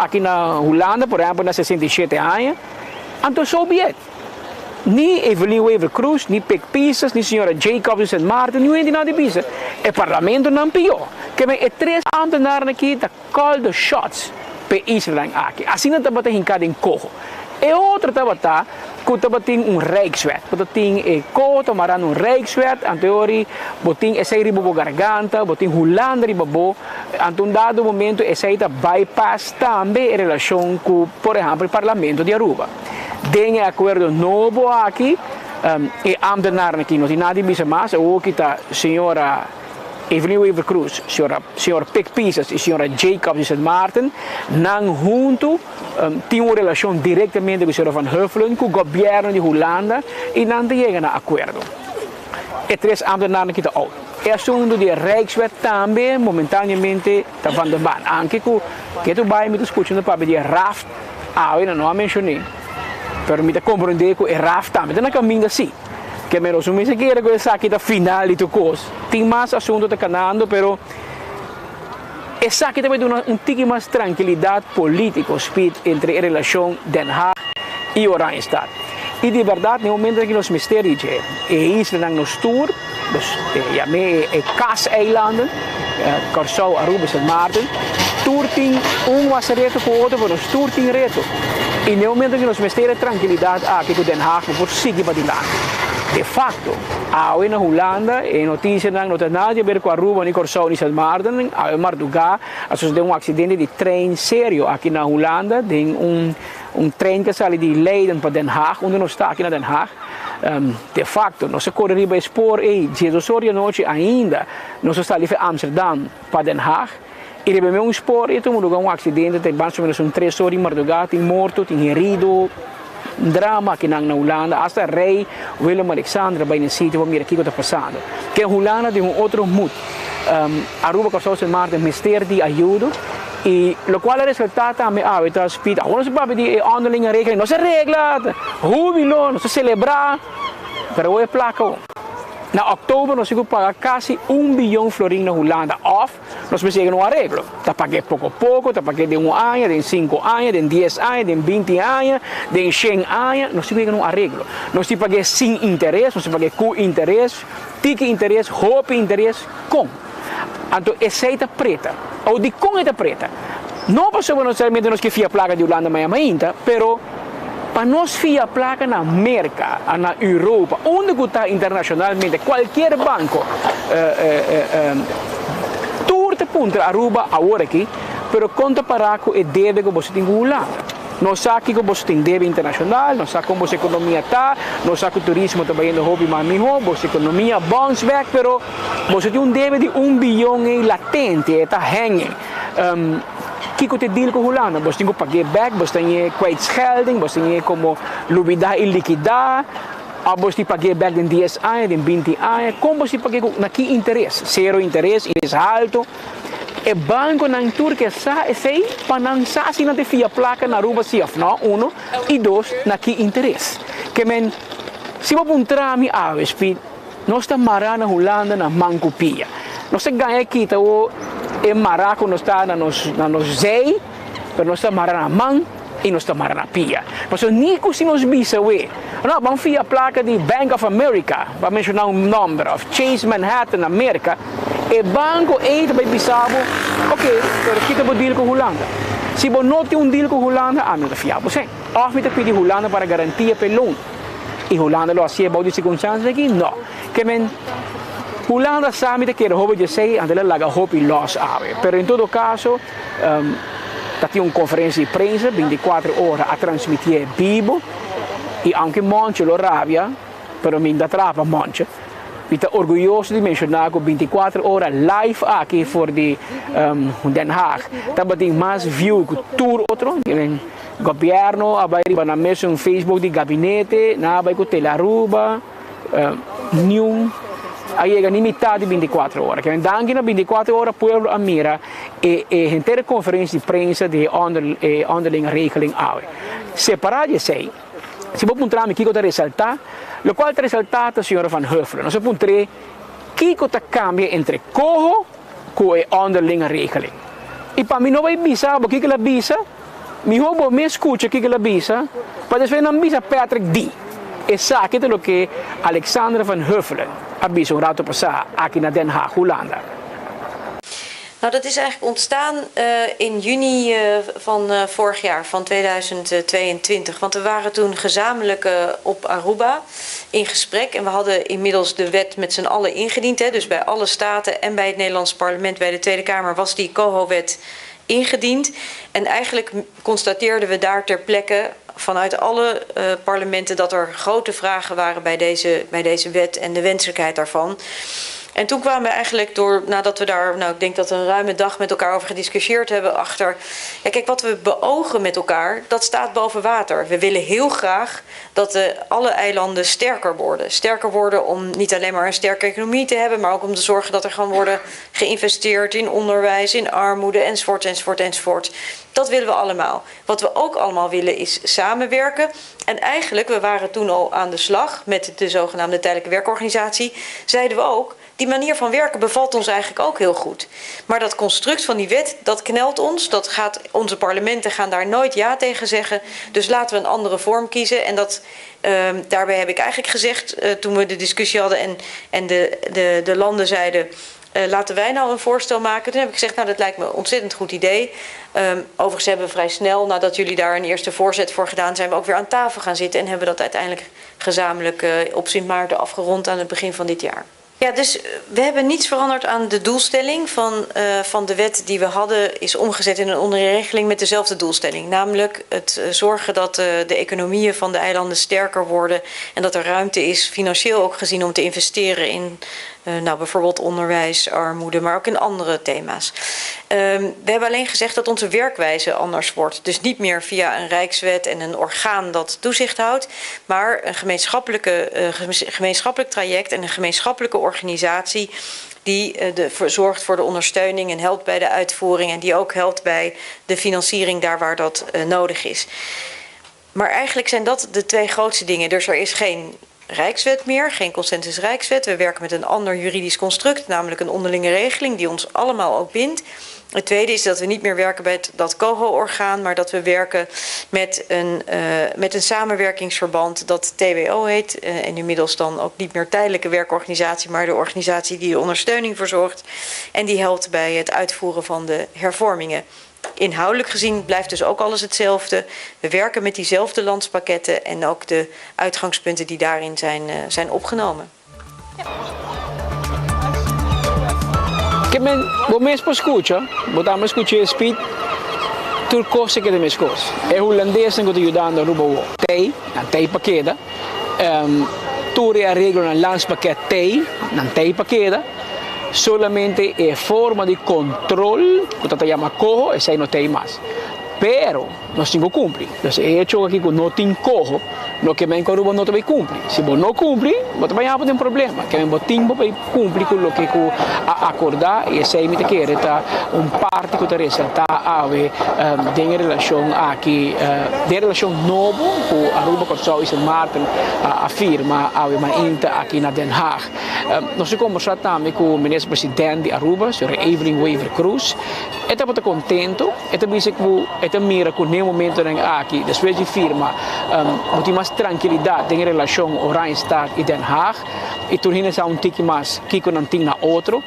Aki na Hulanda, por ehempel, na 67 aña, anto so be it. Ni Evelyn Wever-Croes, ni Pik Pisas, ni señora Jacobs di Sint Maarten, ni hende nan di bisa. E parlamento nan pió. Ke men e tres ambtenaren aki ta call the shots p'e islanan aki. Asina tabata hinká den koho. E otro tabata ku tabatin un Rijkswet. Bo ta tin e koho ta mará na un Rijkswet, anto e ora bo tin esei riba bo garganta, bo tin Hulanda riba bo. Anto un dado momento esei ta bypass tambe e relashon ku, por ehempel, parlamento di Aruba. Den e akuerdo nobo aki, e ambtenarnan aki no tin nada di bisa mas, awoki ta señora Evelyn Wever-Croes, señora señor Pik Pisas i señora Jacobs di Sint Maarten, nan huntu tin un relashon direktamente ku señora Van Huffelen, ku gobièrnu di Hulanda i nan ta yega na akuerdo. E tres ambtenarnan aki ta out. E asuntu di e Rijkswet tambe momentáneamente ta van de baan. Anke ku ketu bai mi ta skucha nan papia di e raft, awe nan no a menshon'é, pero mi ta komprondé ku e raft tambe ta na kaminda sí. Ke menos un mester kere ku esaki ta final di tur kos. Tin mas asuntu ta kanando, pero esaki ta bai duna un tiki mas trankilidat polítiko, Speed, entre e relashon Den Haag i Oranjestad. I di bèrdat, na e momento aki nos mester di dje e islanan nos tur, dus yam'é e kaseilanden, Kòrsou, Aruba i Sint Maarten, tur tin un mas reto ku otro, pero nos tur tin reto. I na e momento aki nos mester e trankilidat aki ku Den Haag por sigui padilanti. De fakto, awe na Hulanda e notisianan no ta nada di haber ku Aruba, ni Kòrsou, ni Sint Maarten. Awe mardugá a sosodé un aksidente di trein serio aki na Hulanda den un Un trein ke sali di Leiden pa Den Haag, unda nos ta aki na Den Haag. De facto, nos a kore riba e spoor ei diesdos or di anochi ainda nos a sali for Amsterdam pa Den Haag i riba e meun spoor ei a tuma luga un aksidente ta mas o menos un tres or di mardugá, tin morto, tin herido, un drama akinan na Hulanda, asta rei Willem Alexander a bai na e sitio pa mira kiko ta pasando. Ke Hulanda tin un otro moed. Aruba, Kòrsou, Sint Maarten mester di ayudo i lokual a resultá tambe awe ta Speed. Awor nos a papia di e onderlinge regeling, nos a regla, hubilo, nos a selebrá, pero awor e plaka awor. Na òktober nos tin ku paga kasi un biyon florin na Hulanda òf nos mester yega na un areglo. Ta pag'é poko poko, ta pag'é den un aña, den sinku aña, den dies aña, den binti aña, den shen aña, nos tin ku yega na un areglo. Nos tin pag'é sin interes, nos tin pag'é ku interes. Tiki interes, hopi interes, kon? Anto esei ta preta. O dikon e ta preta? No pasobra nesesariamente nos ke fia plaka di Hulanda maña mainta, pero pa nos fia plaka na Merka, na Europa, unda ku ta internashonalmente, kualkier banko, tur ta puntra Aruba awor aki, pero kon ta para ku e debe ku boso tin ku Hulanda? Nos sa kiko boso tin debe internashonal, nos sa kon boso ekonomia ta, nos sa ku turismo ta bayendo hopi mas mihó, boso ekonomia bounce back, pero boso tin un debe di un biyon ei latente, e ta hanging. Kiko ta e deal ku Hulanda? Boso tin ku pag'é bek, boso ta ñe kwijtschelding, boso ta ñe komo lubidá i likidá, òf boso tin pag'é bek den dies aña, den binti aña? Kon boso tin pag'é ku na ki interes? Sero interes, interes haltu? E banconan tur ke sa esey pa nan sa si nan ta fia placa na Aruba si of no, uno, y dos, na ki interes. Ke men, si bo puntra mi awe, Speed, nos ta mara na Hulanda na man cu pia. Nos ta gaña kita awo e mara cu nos ta na nos na nos zij, pero nos ta mara na man y nos ta mara na pia. Pasobra ni cu si nos bisa awe, no, ban fia placa di Bank of America, pa menciona un nomber, of Chase Manhattan na Merca, E banco ei ta bai bisa bo, ok, pero kita bo deal cu Hulanda? Si bo no tin un deal cu Hulanda, ami no ta fia bo sen. Of mi ta pidi Hulanda para garantia p'e loan. Y Hulanda lo hacié bou di circunstancias aki? No. Ke men, Hulanda sa mi ta kere hopi djesei, anto el a laga hopi los awe. Pero en todo caso, ta tin un conferencia di prensa, 24 ora a transmitié bibo, y aunke Moncho lo rabia, pero mi no ta trapa Moncho. Mi ta orguyoso di menshoná ku 24 ora live aki for di Den Haag tabatin mas view ku tur otro. Gobièrnu a bai riba nan mesun Facebook di gabinete, nan a bai ku Telearuba, niun a yega ni mitad di 24 ora. Kimen danki na 24 ora pueblo a mira e henter e konferensia di prensa di e onderlinge regeling awe. Separá di esei. Si bo puntra mi kiko ta resaltá, lokual ta resaltá ta señora Van Huffelen. Nos a puntr'é kiko ta kambia entre koho ku e onderlinge regeling. I pa mi no bai bisa bo kiko el a bisa, Mihó bo mes skucha kiko el a bisa, pa despues nan bisa Patrick di. Esaki ta loke Alexandra van Huffelen a bisa un rato pasá aki na Den Haag, Hulanda. Nou, dat is eigenlijk ontstaan in juni van vorig jaar, van 2022. Want we waren toen gezamenlijk op Aruba in gesprek. En we hadden inmiddels de wet met z'n allen ingediend. Hè. Dus bij alle staten en bij het Nederlands parlement, bij de Tweede Kamer, was die COHO-wet ingediend. En eigenlijk constateerden we daar ter plekke vanuit alle parlementen dat er grote vragen waren bij deze wet en de wenselijkheid daarvan. En toen kwamen we eigenlijk door, nadat we daar, nou, ik denk dat we een ruime dag met elkaar over gediscussieerd hebben, achter. Ja, kijk, wat we beogen met elkaar, dat staat boven water. We willen heel graag dat alle eilanden sterker worden. Sterker worden om niet alleen maar een sterke economie te hebben, maar ook om te zorgen dat er gaan worden geïnvesteerd in onderwijs, in armoede, enzovoort, enzovoort, enzovoort. Dat willen we allemaal. Wat we ook allemaal willen is samenwerken. En eigenlijk, we waren toen al aan de slag met de zogenaamde tijdelijke werkorganisatie, zeiden we ook, die manier van werken bevalt ons eigenlijk ook heel goed. Maar dat construct van die wet, dat knelt ons. Onze parlementen gaan daar nooit ja tegen zeggen. Dus laten we een andere vorm kiezen. En daarbij heb ik eigenlijk gezegd, toen we de discussie hadden en de landen zeiden, laten wij nou een voorstel maken. Toen heb ik gezegd, dat lijkt me een ontzettend goed idee. Overigens hebben we vrij snel, nadat jullie daar een eerste voorzet voor gedaan, zijn we ook weer aan tafel gaan zitten en hebben dat uiteindelijk gezamenlijk op Sint Maarten afgerond aan het begin van dit jaar. Ja, dus we hebben niets veranderd aan de doelstelling van de wet die we hadden, is omgezet in een onderlinge regeling met dezelfde doelstelling. Namelijk het zorgen dat de economieën van de eilanden sterker worden en dat er ruimte is, financieel ook gezien, om te investeren in bijvoorbeeld onderwijs, armoede, maar ook in andere thema's. We hebben alleen gezegd dat onze werkwijze anders wordt. Dus niet meer via een rijkswet en een orgaan dat toezicht houdt, maar een gemeenschappelijk traject en een gemeenschappelijke organisatie die zorgt voor de ondersteuning en helpt bij de uitvoering en die ook helpt bij de financiering daar waar dat nodig is. Maar eigenlijk zijn dat de twee grootste dingen. Dus er is geen Rijkswet meer, geen consensus Rijkswet. We werken met een ander juridisch construct, namelijk een onderlinge regeling die ons allemaal ook bindt. Het tweede is dat we niet meer werken bij dat COHO-orgaan, maar dat we werken met een samenwerkingsverband dat TWO heet. En inmiddels dan ook niet meer tijdelijke werkorganisatie, maar de organisatie die de ondersteuning verzorgt. En die helpt bij het uitvoeren van de hervormingen. Inhoudelijk gezien blijft dus ook alles hetzelfde. We werken met diezelfde landspakketten en ook de uitgangspunten die daarin zijn opgenomen. Ja. Ke men, bo mes por skucha, bo tambe skucha speed, tur kos a keda meskos. E hulandesnan ku ta yudando Aruba awor, t'ei, nan t'ei pa keda. Tur e areglonan landspakket t'ei, nan t'ei pa keda. Solamente e forma di control cu ta ta yama coho, esey no t'ey mas. Pero nos tin cu cumpli. Dus e hecho aki cu no tin coho, no ke men cu Aruba no ta bay cumpli. Si bo no cumpli, bo ta bay haba den problema. Ke men bo tin bo bay cumpli cu loke cu a acorda y esey mi ta kere ta un parti cu ta resalta awe den e relacion aki, den e relacion nobo cu Aruba, Corsou y Sint Maarten a firma awe mainta aki na Den Haag. Nos a kombersá tambe ku minister president di Aruba, señora Evelyn Wever-Croes. E tabata kontento, e ta bisa ku e ta mira ku n'e momentonan aki, despues di firma, bo tin mas trankilidat den e relashon Oranjestad i Den Haag i tur hende sa un tiki mas kiko nan tin na otro.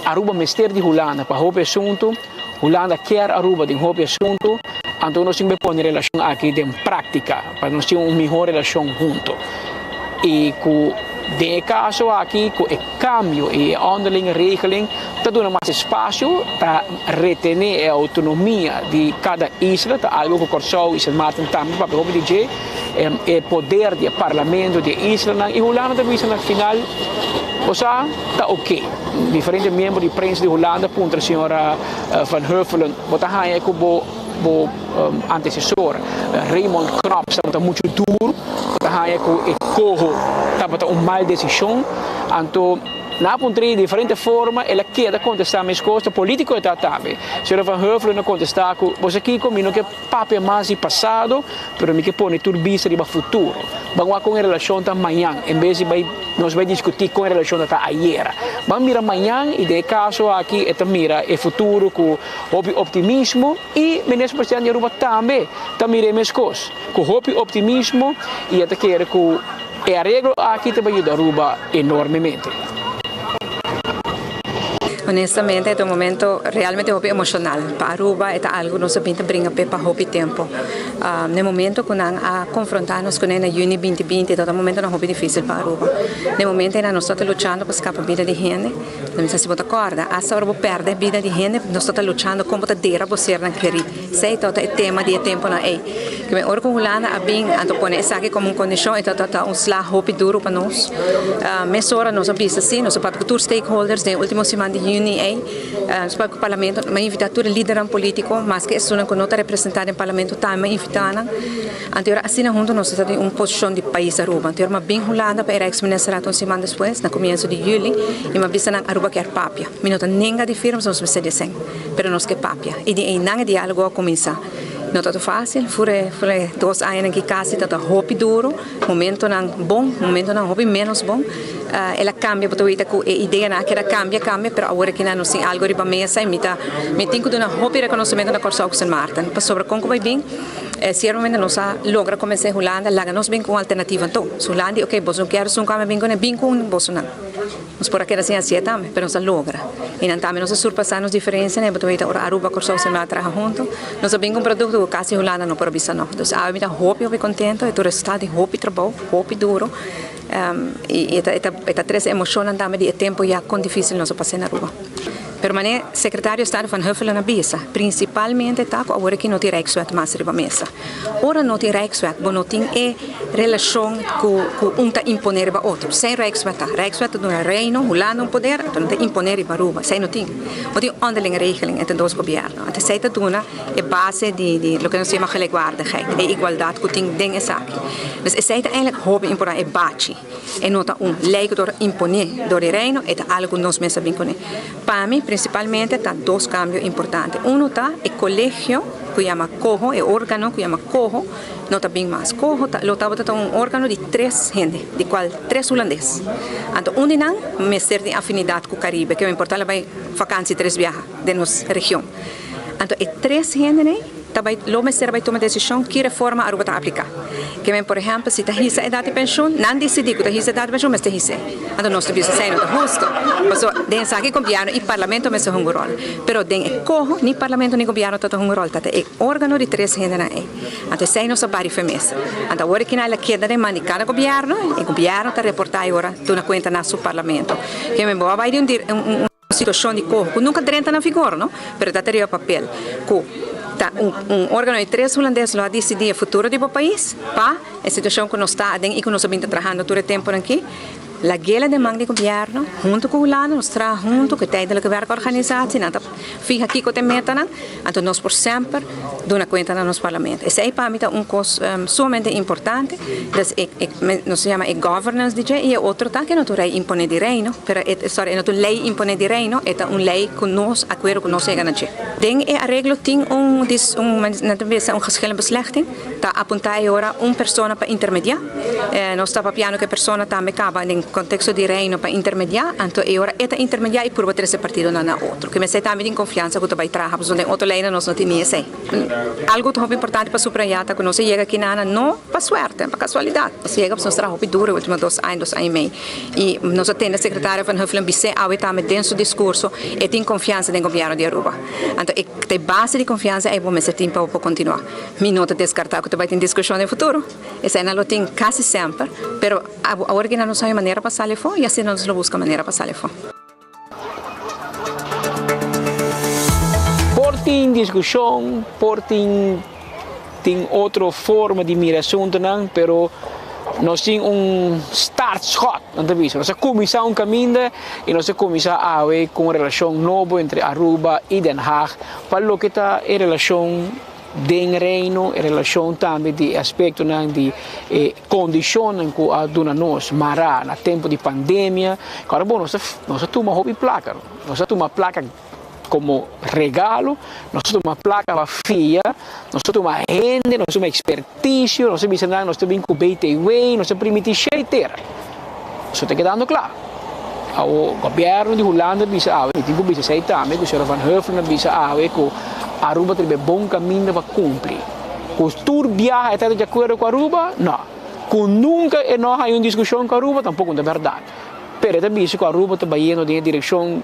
Aruba mester di Hulanda pa hopi asuntu, Hulanda kier Aruba den hopi asuntu, anto nos tin ku pone e relashon aki den práktika pa nos tin un mihó relashon huntu. I ku den e kaso aki ku e kambio i e onderlinge regeling ta duna mas espasio, ta retené e outonomia di kada isla, ta algu ku Kòrsou i Sint Maarten tambe papia hopi di dje, e poder di e parlamento di e islanan i Hulanda ta bisa na final bo sa ta oke. Diferente miembro di prensa di Hulanda puntra señora Van Huffelen bo ta haña ku bo bo antecesor Raymond Knops tabata muchu duru, bo ta haña ku e koho tabata un mal desishon. Anto nan a puntr'é di diferente forma, el a keda kontestá meskos, ta polítiko e ta tambe. Señora Van Huffelen a kontestá ku bo sa kiko mi no ke papia mas di pasado, pero mi ke pone tur bista riba futuro. Ban wak kon e relashon ta mañan en bes di bai nos bai diskutí kon e relashon ta ayera. Ban mira mañan i den e kaso aki e ta mira e futuro ku hopi optimismo i Minister Presidente di Aruba tambe ta mira e meskos ku hopi optimismo i e ta kere ku e areglo aki ta bai yuda Aruba enormemente. Honestamente e ta un momento realmente hopi emocional pa Aruba, e ta algo nos a bin ta bringa p'e pa hopi tempo. Na e momento cu nan a confronta nos cune na juni binti binti tabata un momentonan hopi dificil pa Aruba. Na e momento eynan nos tabata luchando pa scapa bida di hende. No mi sa si bo ta corda, hasta ora bo perde bida di hende nos tabata luchando con bo ta dera bo sernan keri. Esey tabata e tema di e temponan ey. Kimen ora cu Hulanda a bin anto pone esaki como un condicion e tabata un sla hopi duro pa nos. Mesora nos a bisa si, nos a papia cu tur stakeholders den e ultimo siman di juni ey. Nos a papia cu parlamento, mi a invita tur e lidernan politico, maske esunnan cu no ta representa den parlamento tambe mi a invita nan. Anto ora asina hunto nos ta den un posicion di pais Aruba. Anto ora mi a bin Hulanda pa e Rijksministerraad un siman despues, na comienso di juli, y mi a bisa nan Aruba kier papia. Mi no ta nenga di firma, nos mester di esey, pero nos ke papia. Y di eynan e dialogo a cuminsa. No ta facil, fur e fur e dos añanan ki casi ta ta hopi duro, momentonan bon, momentonan hopi menos bon. El a cambia, bo ta wita cu e ideanan a keda cambia, cambia, pero awor aki nan nos tin algo riba mesa y mi ta mi tin cu duna hopi reconocimento na Corsou cu Sint Maarten, pasobra con cu bay bin, ciertamente nos a logra convence Hulanda laga nos bin cu un alternativa anto. So Hulanda di ok, boso no kier esun cu ami bin cune, bin cu un bosonan. Nos por a keda sin hacié tambe, pero nos a logra. Y nan tambe nos a surpasa nos diferencianan, e bo ta weta ora Aruba, Corsou, Sint Maarten traha hunto, nos a bin cu un producto cu casi Hulanda no por a bisa no. Dus awe mi ta hopi hopi contento, e tur resultado di hopi trabou, hopi duro, y e ta e ta trece emocionnan tambe di e tempo ya con dificil nos a pasa na Aruba. Pero manera Secretario di Estado Van Huffelen a bisa, principalmente ta cu awor aki no tin Rijkswet mas riba mesa. Ora no tin Rijkswet, bo no tin e relashon ku ku un ta imponé riba otro. Esei Rijkswet ta. Rijkswet ta duna Reino, Hulanda un poder, anto nan ta imponé riba Aruba. Esei no tin. Bo tin un onderlinge regeling entre dos gobièrnu. Anto esei ta duna e base di di loke nos ta yama gelijkwaardigheid, e igualdat ku tin den esaki. Dus esei ta eigenlijk hopi importante, e bachi. E no ta un lei ku ta imponé dor di Reino, e ta algu ku nos mes a bin kuné. Pa mi, prinsipalmente ta dos kambio importante. Uno ta e kolegio ku yama Coho, e organo ku yama Coho no ta bin mas. Coho ta lo tabata ta un organo di tres hende, di kual tres hulandes. Anto un di nan mester tin afinidat ku Karibe, ke importa lo bai vakansi tres biaha den nos region. Anto e tres hendenan ta bai lo mester a bai tuma desishon ki reforma Aruba ta apliká. Ke men por ehèmpel si ta hisa edat di penshun, nan disidí ku ta hisa edat di penshun mester his'é. Anto nos ta bisa esei no ta hustu. Pasobra den esaki gobièrnu i parlamento mester hunga un ròl. Pero den e koho ni parlamento ni gobièrnu ta ta hunga un ròl, ta ta e órgano di tres hendenan ei. Anto esei nos a bari fe mes. Anto awor e kinal a keda den man di kada gobièrnu, e gobièrnu ta reportá e ora duna kuenta na su parlamento. Ke men bo a bai di un Situacion di coho cu nunca drenta na vigor no, pero ta ta riba papel cu ta un un organo di tres hulandes lo a dicidi e futuro di bo pais pa e situacion cu nos ta aden y cu nos a bin ta trahando tur e temponan aki. Lagela den man di gobierno hunto cu Hulanda nos traha hunto cu e tijdelijke werkorganisatie nan ta fiha kico ta e metanan anto nos por semper duna cuenta na nos parlamento. Esey pa mi ta un cos sumamente importante, dus e nos ta yama e governance di dje y e otro ta ke no ta un rey impone di reino, pero e sorry e no ta un ley impone di reino, e ta un ley cu nos acuerdo cu nos yega na dje. Den e areglo tin un un nan ta bisa un geschillenbeslechting, ta apunta e ora un persona pa intermedia, nos ta papiando cu e persona tambe caba den contexto di reino pa intermedia, anto e ora e ta intermedia y purba trece partidonan na otro. Ke mester tambe tin confiansa cu ta bay traha pasobra den otro leynan nos no tin ni esey. Algo ta hopi importante pa subraya ta cu nos a yega aki nana no pa suerte, pa casualidad. Nos a yega pasobra nos traha hopi duro e ultimo dos aña, dos aña y mei. Y nos a tende Secretario Van Huffelen bis'é awe tambe den su discurso e tin confiansa den Gobierno di Aruba. Anto e ta e base di confiansa ey bo mester tin pa bo por continua. Mi no ta descarta cu ta bay tin discusion den futuro. Esey nan lo tin casi semper, pero awor aki nan no sabi manera pa sali afo y asina nos lo busca manera pa sali afo. Por tin diskushon, por tin tin otro forma di mira asuntunan, pero nos tin un startschot, nan ta bisa. Nos a kuminsá un kaminda i nos a kuminsá awe ku un relashon nobo entre Aruba i Den Haag pa loke ta e relashon Den Reino, e relashon tambe di e aspektonan di e kondishonnan ku a duna nos mará na tempu di pandemia. Kòrda bon, nos a nos a tuma hopi plaka, nos a tuma plaka komo regalo, nos ta tuma plaka pa fia, nos ta tuma hende, nos ta tuma ekspertisio, nos ta bisa nan nos ta bin ku BTW, nos ta primiti shei tera. Eso ta kedando kla. Awo gobièrnu di Hulanda bisa awe, mi tin ku bisa esei tambe ku señora Van Huffelen a bisa awe ku Aruba ta riba e bon kaminda pa kumpli. Ku tur biaha e ta di akuerdo ku Aruba? No. Ku nunka e no haña un diskushon ku Aruba? Tampoko no ta bèrdat. Pero e ta bisa ku Aruba ta bayendo den e direkshon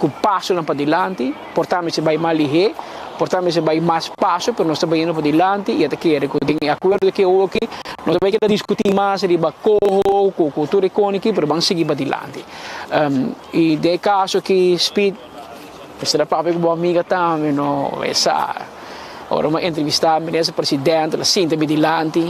ku pasonan padilanti, por ta mester bai mas lihé, por ta mester bai mas paso, pero nos ta bayendo padilanti i a ta kere ku den e akuerdo ki awoki no ta bai keda diskutí mas riba koho ku ku tur e koni aki, pero ban sigui padilanti. I den e kaso aki Speed mester a papia ku bo amiga tambe no e sa ora mi a entrevistá minister presidente el a sinta mi dilanti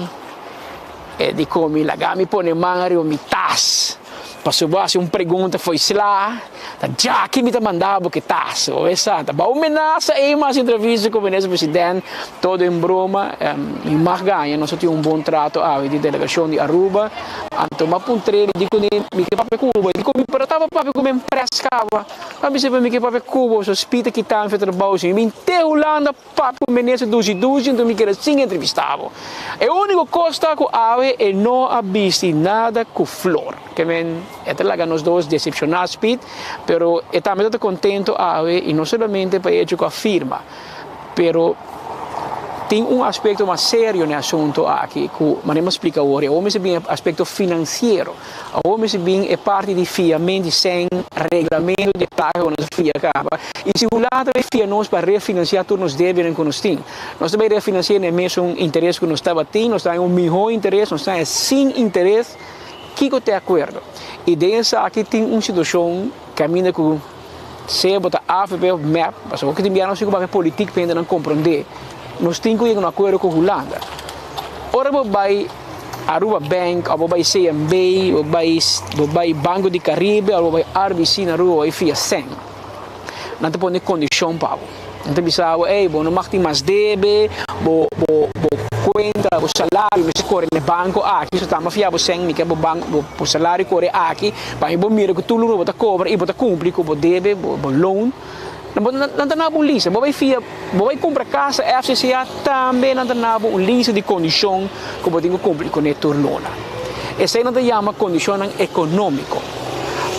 e di komi laga mi pone man ariba mi tas. Pasobra bo hasi un pregunta fo'i sla, ta djaki mi ta manda bo ke tas. Bo sa, ta bao menasa ei mas entrevista ku minister president, todo en broma. Mi mag gaña, nos a tin un bon trato awe di delegashon di Aruba. Anto mi a puntr'é, mi di kuné, mi ke papia ku bo. E di ku mi, pero tabata papia ku mi empresa kaba. Mi a bisa, mi ke papia ku bo, so spita kita mi fe trabou. Si mi bin te Hulanda. Papia ku minister dushi dushi anto mi keda sin entrevista bo. E uniko kos ta ku awe e no a bisti nada ku flor. Ke men e ta laga nos dos desepshoná Speed, pero e tambe ta ta kontento awe i no solamente pa e hecho ku a firma, pero tin un aspekto mas serio na e asunto aki ku manera mi a splika awor, e awor mester bin e aspekto finansiero. Awor mester bin e parti di fiament di sèn, reglamento di e plaka ku nos a fia kaba. I si Hulanda ta bai fia nos pa refinansiá tur nos debenan ku nos tin, nos ta bai refinansiá na e mesun interes ku nos tabatin, nos ta haña un mihó interes, nos ta haña sin interes. Kiko ta e akuerdo? I den esaki tin un situashon kaminda ku sea bo ta avp òf mep, pasobra ku tin biaha nos tin ku papia politik pa hendenan komprondé, nos tin ku yega un akuerdo ku Hulanda. Ora bo bai Aruba Bank of bo bai CMB, bo bai bo bai Banco di Caribe of bo bai RBC na Aruba bo bai fia sèn. Nan ta pone kondishon pa bo. Nan ta bisa bo, ey, bo no mag tin mas debe, bo bo bo kuenta, bo salario mester kore na e banko aki, so tamba fia bo sèn, mi ke bo banko bo bo salario kore aki, pa mi bo mira ku tur luna bo ta kobra i bo ta kumpli ku bo debe, bo bo loan. Nan bo nan ta na bo un lista. Bo bai fia, bo bai kumpra kasa FCCA tambe nan ta na bo un lista di kondishon ku bo tin ku kumpli kuné tur luna. Esei nan ta yama kondishonnan ekonómiko.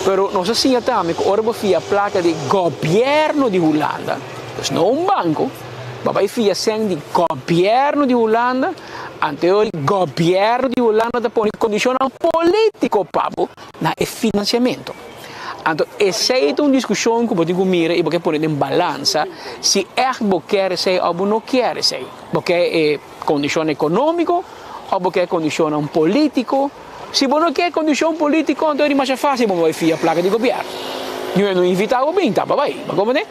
Pero nos a siña tambe ku ora bo fia plaka di gobièrnu di Hulanda, dus no un banko, bo bai fia sèn di gobièrnu di Hulanda, anto e gobièrnu di Hulanda ta pone kondishonnan polítiko pa bo na e finansiamentu. Anto esei ta un diskushon ku bo tin ku mira i bo ke pone den balansa si ègt bo kier esei òf bo no kier esei. Bo ke e kondishon ekonómiko òf bo ke e kondishonnan polítiko. Si bo no ke e kondishon polítiko anto e di masha fásil bo bai fia plaka di gobièrnu. Niun no invitá bo bin taba bai. Bo komprendé?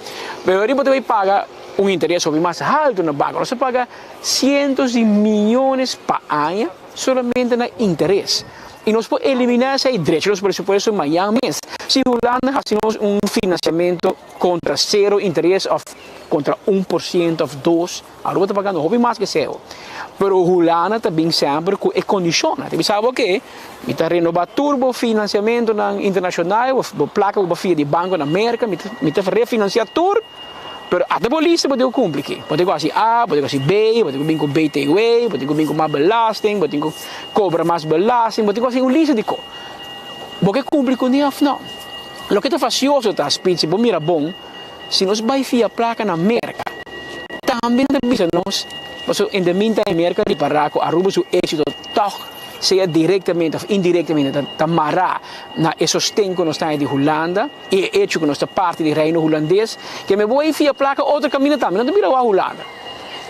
Pero ora bo ta bai paga un interes hopi mas haltu na banko. Nos ta paga sientos di miyones pa aña solamente na interes. I nos por eliminá esei drecha nos presupuesto mañan mes si Hulanda hasi nos un finansiamentu kontra sero interes òf kontra 1% òf dos, Aruba ta pagando hopi mas ke esei. Pero Hulanda ta bin semper ku e kondishonnan. Ta bisa bo ke mi ta renobá tur bo finansiamentunan internashonal, bo plaka ku bo fia di banko na Merka, mi ta mi ta refinansiá tur. Pero ata bo lista bo tin ku kumpli ki. Bo tin ku hasi A, bo tin ku hasi B, bo tin ku bin ku BTW, bo tin ku bin ku mas belasting, bo tin ku kobra mas belasting, bo tin ku hasi un lista di ko. Bo ke kumpli kuné òf no? Loke ta fasioso ta, Speed, si bo mira bon, si nos bai fia plaka na Merka, tambe nan ta bisa nos, pasobra in the meantime Merka ripará ku Aruba su éksito tòg sea direktamente òf indirektamente ta mará na e sosten ku nos ta haña di Hulanda. E hecho ku nos ta parti di Reino Hulandes, ke me bo a fia plaka otro kaminda tambe, no ta bira wak Hulanda.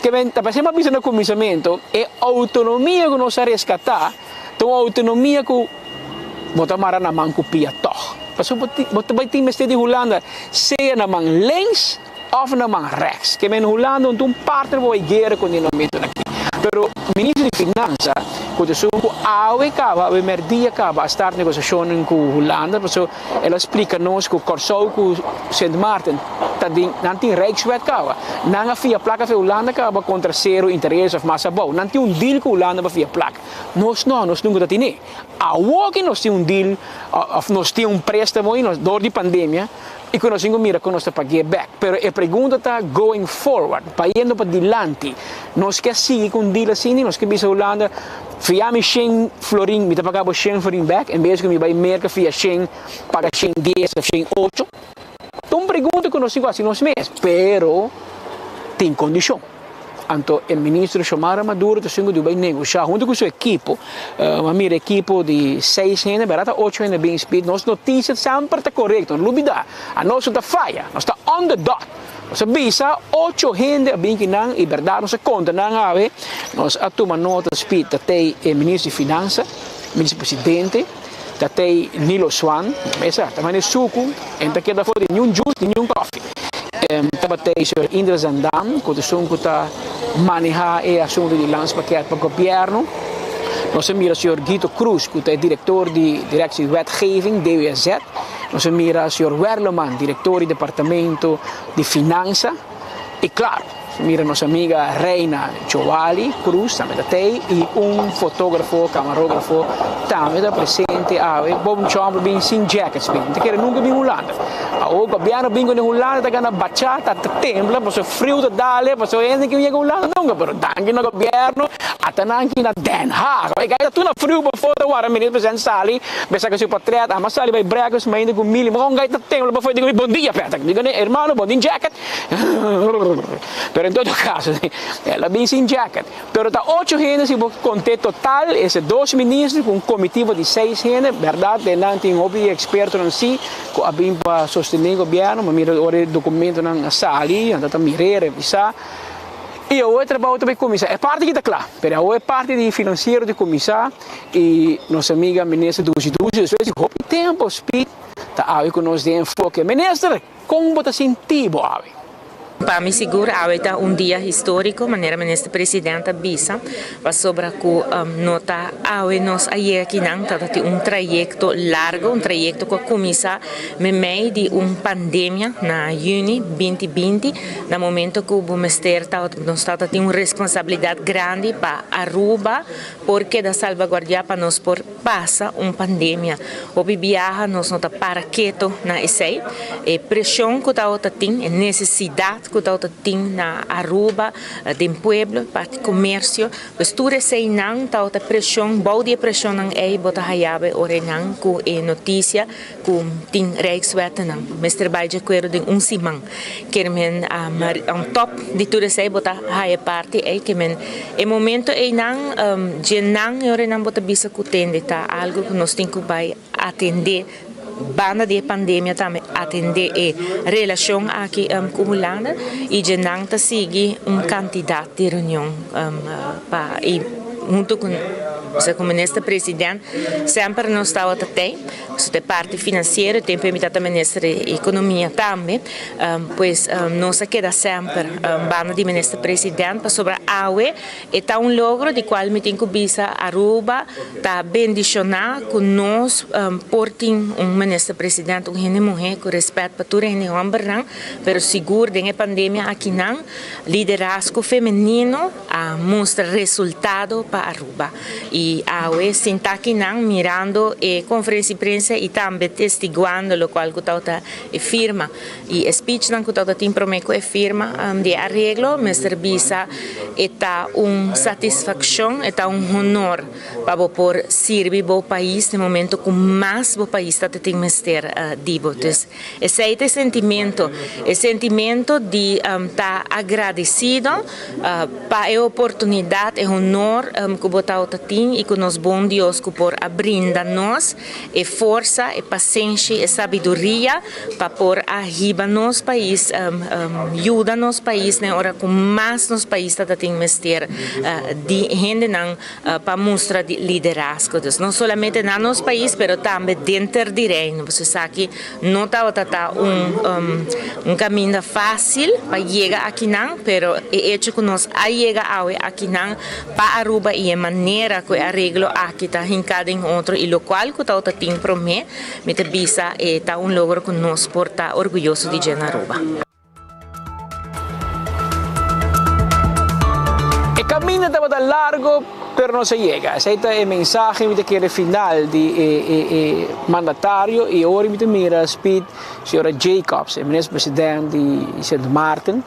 Ke men ta parse mi a bisa na kuminsamentu, e outonomia ku nos a reskatá ta un outonomia ku bo ta mara na man ku pia tòg. Pasobra bo bo ta bai tin mester di Hulanda sea na man links òf na man rèks. Ke men Hulanda no ta un partner bo bai guera ku ne momentunan aki. Pero Minister di Finansa ku ta esun ku awe kaba, awe mèrdia kaba a start negosiashonnan ku Hulanda, pasobra El a splika nos ku Kòrsou ku Sint Maarten ta den, nan tin Rijkswet kaba. Nan a fia plaka fe Hulanda kaba kontra sero interes òf mas abou. Nan tin un deal ku Hulanda pa fia plaka. Nos no, nos nunka ta tine. Awor ke nos tin un deal òf nos tin un préstamo i nos dor di pandemia. I ku nos tin ku mira kon nos ta pag'é bèk. Pero e pregunta ta going forward, bayendo pa dilanti, nos ke sigui ku un deal asina? Nos ke bisa Hulanda, fia mi shen florin, mi ta paga bo shen florin bèk, en bes ku mi bai Merka fia shen, paga 110 òf 108? Ta un pregunta ku nos tin ku hasi nos mes, pero tin kondishon. Anto e ministro Xiomara Maduro ta esun ku debe bai negoshá huntu ku su ekipo. A mira ekipo di seis hende, bèrdat ta ocho hende bin speed. Nos notisia semper ta korekto, no lubidá. Anos no ta faya, nos ta on the dot. Nos a bisa ocho hende a bin kinan i bèrdat nos a konta nan awe. Nos a tuma nota speed ta tei e ministro di finansa, ministro presidente, ta tei Nilo Swan, mesa ta manda e suku, e no ta keda for di niun juice ni niun koffie. Tabata tei señor Indra Zandam ku ta esun ku ta maneha e asuntu di landspakket pa gobièrnu. Nos a mira señor Guito Cruz ku ta e direktor di Directie Wetgeving, DWZ. Nos a mira señor Werleman, direktor di Departamento di Finansa. I klaro, mira nos amiga Reina Joali Cruz tambe ta tei i un fotografo, kamarógrafo tambe ta presente awe. Bob Chomp bin sin jackets bin, ta kere nunka bin Hulanda. Awor gobièrnu bin ku den Hulanda ta gana bachata, ta tembla pasobra friu ta dale, pasobra hende ke yega Hulanda nunka. Pero danki na gobièrnu ata nan aki na Den Haag. Bai kai ta tur na friu pafó ta wara minister president sali Be saka su portret, ama sali bai breakfast mainta ku mili, ma un gai ta tembla pafó i digo mi bon dia Patrick, mi digo hermano bo tin jacket? Pero en todo caso el a bin sin jacket. Pero ta ocho hende si bo conte total, ese dos minister cu un comitivo di seis hende, berdad den nan tin hopi expertonan si cu a bin pa sostene gobierno, ma mira ora e documentonan a sali, nan ta ta mire, revisa. I awor e trabou ta bay cuminsa. E parti aki ta cla, pero awor e parti di financiero ta cuminsa y nos amiga Minister Dushi Dushi despues di hopi tempo speak ta awe cu nos den enfoke. Minister, con bo ta sinti bo awe? Pa mi sigur awe ta un dia historico, manera Minister President a bisa, pasobra cu no ta awe nos a yega akinan, ta tin un trayecto largo, un trayecto cu a cuminsa memey di un pandemia na juni 2020, Na momento cu bo mester ta nos ta tin un responsabilidad grandi pa Aruba por keda salvaguardia pa nos por pasa un pandemia. Hopi biaha nos no ta para keto na esey. E presion cu ta tin, e necesidad cu ta tin na Aruba den pueblo, parti comercio, pues tur eseynan ta presion, bou di e presionnan ey bo ta haya bo e orenan cu e noticia Ku tin Rijkswettennan mester bai dje akuerdo den un siman. Ker men on top di tur esei bo ta haya parti ei ke men e momento einan dje nan e ora einan bo ta bisa ku tende ta algu ku nos tin ku bai atende banda di e pandemia tambe atende e relashon aki ku Hulanda i dje nan ta sigui un kantidat di reunion pa i huntu ku minister president semper nos tabata tei. Su ta e parti finansiero, e tempu e mi tata minister di ekonomia tambe, pues nos a keda semper banda di minister president pasobra awe e ta un logro di kual mi tin ku bisa Aruba ta bendishoná ku nos por tin un minister president, un hende muhé ku rèspèt pa tur e hende hòmbernan, pero sigur den e pandemia akinan liderazgo femenino a mustra resultado pa Aruba. Y awe sinta akinan mirando e conferencia di prensa y tambe testiguando locual cu tawata e firma y e speechnan cu tawata tin prome cu e firma di e areglo mester bisa e ta un satisfaccion, e ta un honor pa bo por sirbi bo pais na e momento cu mas bo pais ta tin mester di bo. Esei ta e sentimento, e sentimento di ta agradecido pa e oportunidad, e honor cu bo tawata tin y cu nos bon Dios cu por a brinda nos e forsa, e pasenshi, e sabiduria pa por a hiba nos pais, yuda nos pais na e ora cu mas nos pais tata tin mester di hendenan pa mustra di liderazgo. Dus no solamente na nos pais pero tambe denter di Reino. Pasobra esaki no tabata ta un un caminda facil pa yega akinan, pero e hecho cu nos a yega awe akinan pa Aruba y e manera cu e areglo aki ta hinca den otro y locual cu tabata tin prome, mi ta bisa e ta un logro cu nos por ta orguyoso di dje na Aruba. E caminda tabata largo. Pero nos a yega. Esei ta e mensahe mi ta kere final di e e e mandatario y ora mi ta mira speed señora Jacobs, e minister president di Sint Maarten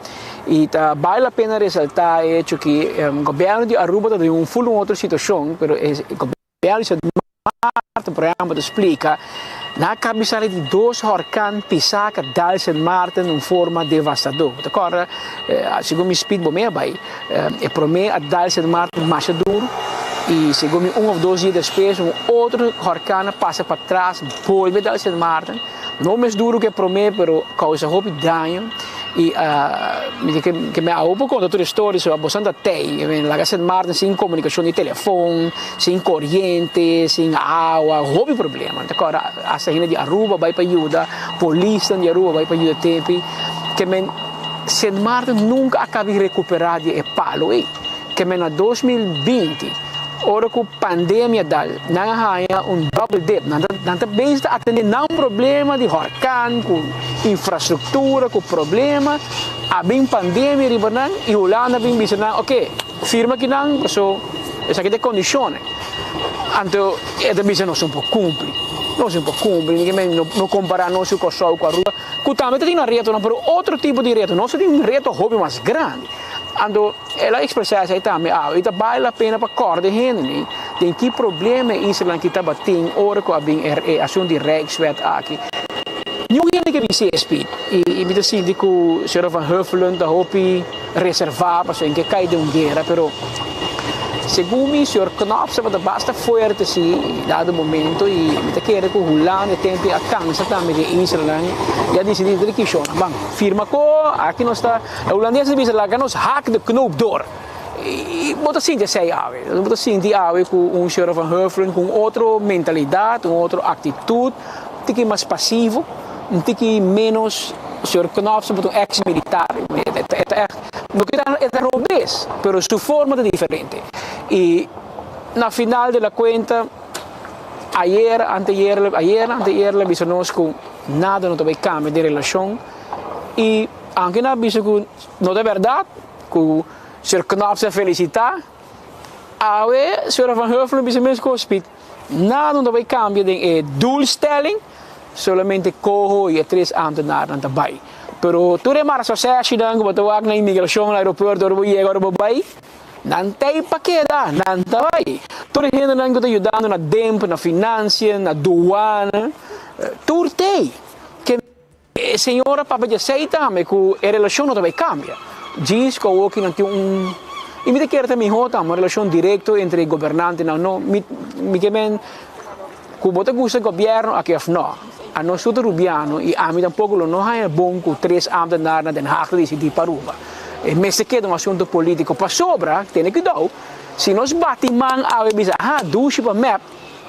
y ta bale la pena resalta e hecho ki gobierno di Aruba ta den un full un otro situacion pero e gobierno di Sint Maarten por ehempel ta splica nan a cabisa di dos horcan pisa ka dal Sint Maarten un forma devastador. Bo ta corda segun mi speed bo me a bay e prome a dal Sint Maarten masha duro y segun mi un of dos dia despues un otro horcan a pasa patras bolbe dal Sint Maarten. No mes duro ku e promé pero kousa hopi daño i mi di ke mi awo por konta tur e storia so boso ta tei laga Sint Maarten sin komunikashon di telefon sin koriente sin awa hopi problema mi ta kòrda asta hende di Aruba bai pa yuda polisnan di Aruba bai pa yuda tempi ke men Sint Maarten nunka a kabi rekuperá di e palo ei ke men na 2020 ora ku pandemia dal nan a haña un double dip nan ta nan ta bezig ta atende nan problema di horkan ku infrastruktura ku problema a bin pandemia riba nan i Hulanda a bin bisa nan oke firma kinan paso esaki ta e kondishonnan anto e ta bisa nos no por kumpli nos no por kumpli no kompara nos ku Kòrsou ku Aruba ku tambe ta tin nan retonan pero otro tipo di reto nos ta tin un reto hopi mas grandi anto El a ekspresá esei tambe awe. I ta bale la pena pa kòrda e hendenan den ki problema e islanan ki tabatin ora ku a bin e asuntu di Rijkswet aki. Niun hende ke bin sespi. I mi ta sinti ku señora Van Huffelen ta hopi reservá pasobra e ke kai den un guera. Pero segun mi señor Knops tabata basta fuerte si dado momento i mi ta kere ku Hulanda e tempu a kansa tambe di e islanan i a disidí dri kishon. Ban firma ko aki nos ta. E hulandes ta bisa laga nos hak de knoop door. I bo ta sinti esei awe. Bo ta sinti awe ku un señora Van Huffelen ku un otro mentalidat, un otro aktitut, un tiki mas pasivo, un tiki ménos. Señor Knops ta un eks militar. E ta ègt, no ke e ta robes, pero su forma ta diferente. I na final de la kuenta, ayer, anteayer, ayer, anteayer el a bisa nos ku nada no ta bai kambia den relashon i. Aunke nan a bisa ku no ta bèrdat ku señor Knops a felisitá, awe señora Van Huffelen a bisa mes kos, Piet, nada no ta bai kambia den e doelstelling, solamente Coho i e tres ámtenarnan ta bai. Pero tur e marasoseshinan ku bo ta wak na imigrashon, na aeropuerto, ora bo yega, ora bo bai, nan ta ei pa keda, nan ta bai. Tur e hendenan ku ta yudando na demp, na finansia, na duana, tur t'ei. E señora papia dje esei tambe ku e relashon no ta bai kambia. Djis ku awoki nan tin un i mi ta kere ta mihó tambe un relashon direkto entre e gobernantenan no mi mi ke men ku bo ta gusta gobièrnu aki òf nò. Anos tur ta rubiano i ami tampoko lo no haña bon ku tres ámtenar na Den Haag ta disidí pa Aruba. E mester keda un asuntu polítiko pasobra tene kuidou si nos bati man awe bisa aha dushi pa mep.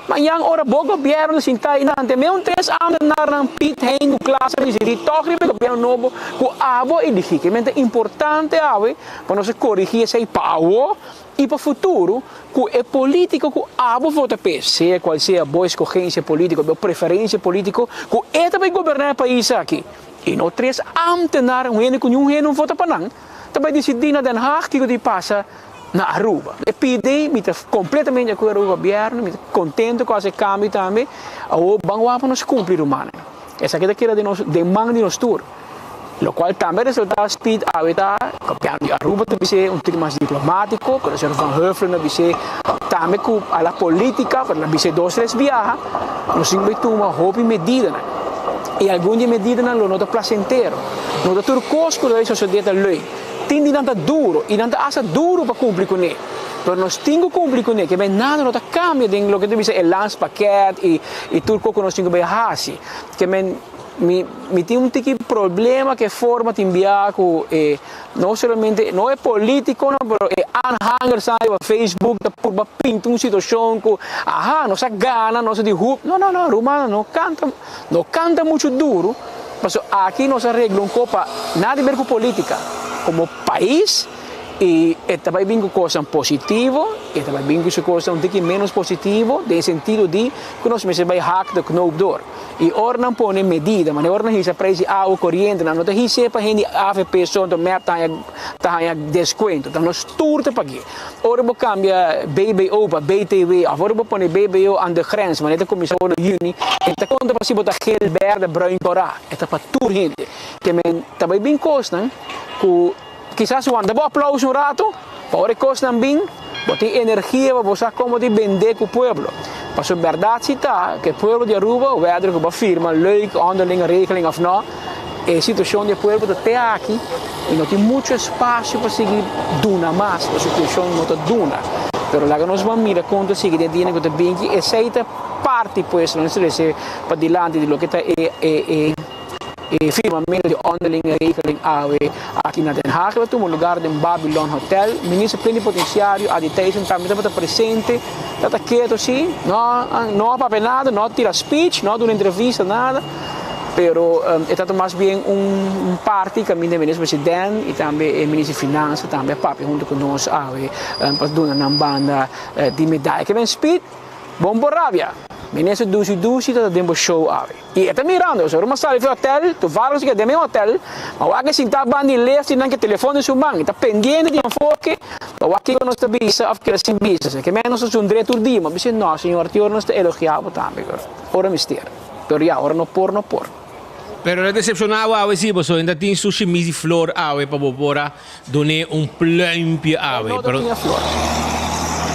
Mañan ora bo gobierno sinta einan te meun tres ambtenarnan Piet Hein ku Klaas a disidí tòg riba e gobierno nobo ku abo eligí. Ke men ta importante awe pa nos a korigí esei pa awo i pa futuro ku e polítiko ku abo vota p'e, sea kual sea bo eskogensia polítiko, bo preferensia polítiko, ku e ta bai goberná e pais aki i no tres ambtenar, un hende ku niun hende no vota pa nan, ta bai disidí na Den Haag kiko di pasa. na Aruba. E pidi, mi ta completamente di acuerdo cu gobierno, mi ta contento cu haci e cambio tambe. Awor ban wak pa nos cumpli rumannan. Esaki ta keda den nos, den man di nos tur. Locual tambe a resulta speed awe ta, gobierno di Aruba ta bis'é un tiki mas diplomatico, pero señor Van Huffelen a bis'é tambe cu a la politica, pero el a bis'é dos tres biaha, nos tin cu bay tuma hopi medidanan. Y algun di e medidanan lo no ta placentero. No ta tur cos cu lo bay sosode ta leuk. Tin di nan ta duro i nan ta asta duro pa kumpli kuné. Pero nos tin ku kumpli kuné, ke men nada no ta kambia den loke ta bisa e landspakket i i tur kos ku nos tin ku bai hasi. Ke men mi mi tin un tiki problema ku e forma tin bia ku e no solamente no e politikonan pero e aanhangersnan riba Facebook ta purba pinta un situashon ku aha nos a gana nos a di hup no no no rumannan no kanta No kanta muchu duru, pasobra aki nos a regla un kopa nada di ber ku politika. Komo pais I e ta bai bin ku kosnan positivo, i e ta bai bin ku su kosnan un tiki ménos positivo, den e sentido di ku nos mester bai hak de knoop door. I ora nan pone medida, manera ora nan hisa preis di awa koriente, nan no ta his'é pa hende avp so, anto mep ta haña ta haña deskuento, ta nos tur ta pag'é. Ora bo kambia BBO pa BTW òf ora bo pone BBO aan de grens, manera ta kuminsá awor na yüni, e ta konta pa si bo ta gel, bèrdè, bruin, kòrá, e ta pa tur hende. Ke men ta bai bin kosnan ku. Kisas wanta bo aplauso un rato, pa ora e kosnan bin, bo tin energia pa bo sa komo di bende ku pueblo. Pasobra bèrdat si ta ku e pueblo di Aruba, wèder ku bo a firma leuk onderlinge regeling òf nò, e situashon di e pueblo ta te aki i no tin muchu espasio pa sigui duna mas, pasobra situashon no ta duna. Pero laga nos ban mira kon ta sigui den dianan ku ta bin aki, esei ta parti pues, lo nos trese padilanti di loke ta e. E firmamento di onderlinge regeling awe aki na Den Haag lo tuma lugar den Babylon Hotel. Minister Plenipotenciario Adi Thijssen tambe tabata presente. Tabata keto si, no no a papia nada, no a tira speech, no a duna entrevista, nada. Pero e tabata mas bien un parti caminda e Minister President y tambe e Minister di Finansa tambe a papia hunto cu nos awe pa duna nan banda di medaya. Ke ben speed, bon por rabia. Minister Dushi Dushi tabata den bo show awe. I e ta mirando, so ora sali fi hotel, tu varios ke den e hotel, ma wak e sinta banda di les di nan ke telefon den su man, e ta pendiente di enfoke pa wak kiko nos ta bisa of keda sin bisa. So ke men nos ta zundr'é tur dia, ma bisa no señor, tin ora nos ta elogia bo tambe, ora mister. Pero ya, ora no por, no por. Pero no decepciona bo awe si, pasobra e ta tin su shimis di flor awe pa bo por a Dun'é un pluimpje awe. E no ta tin flor.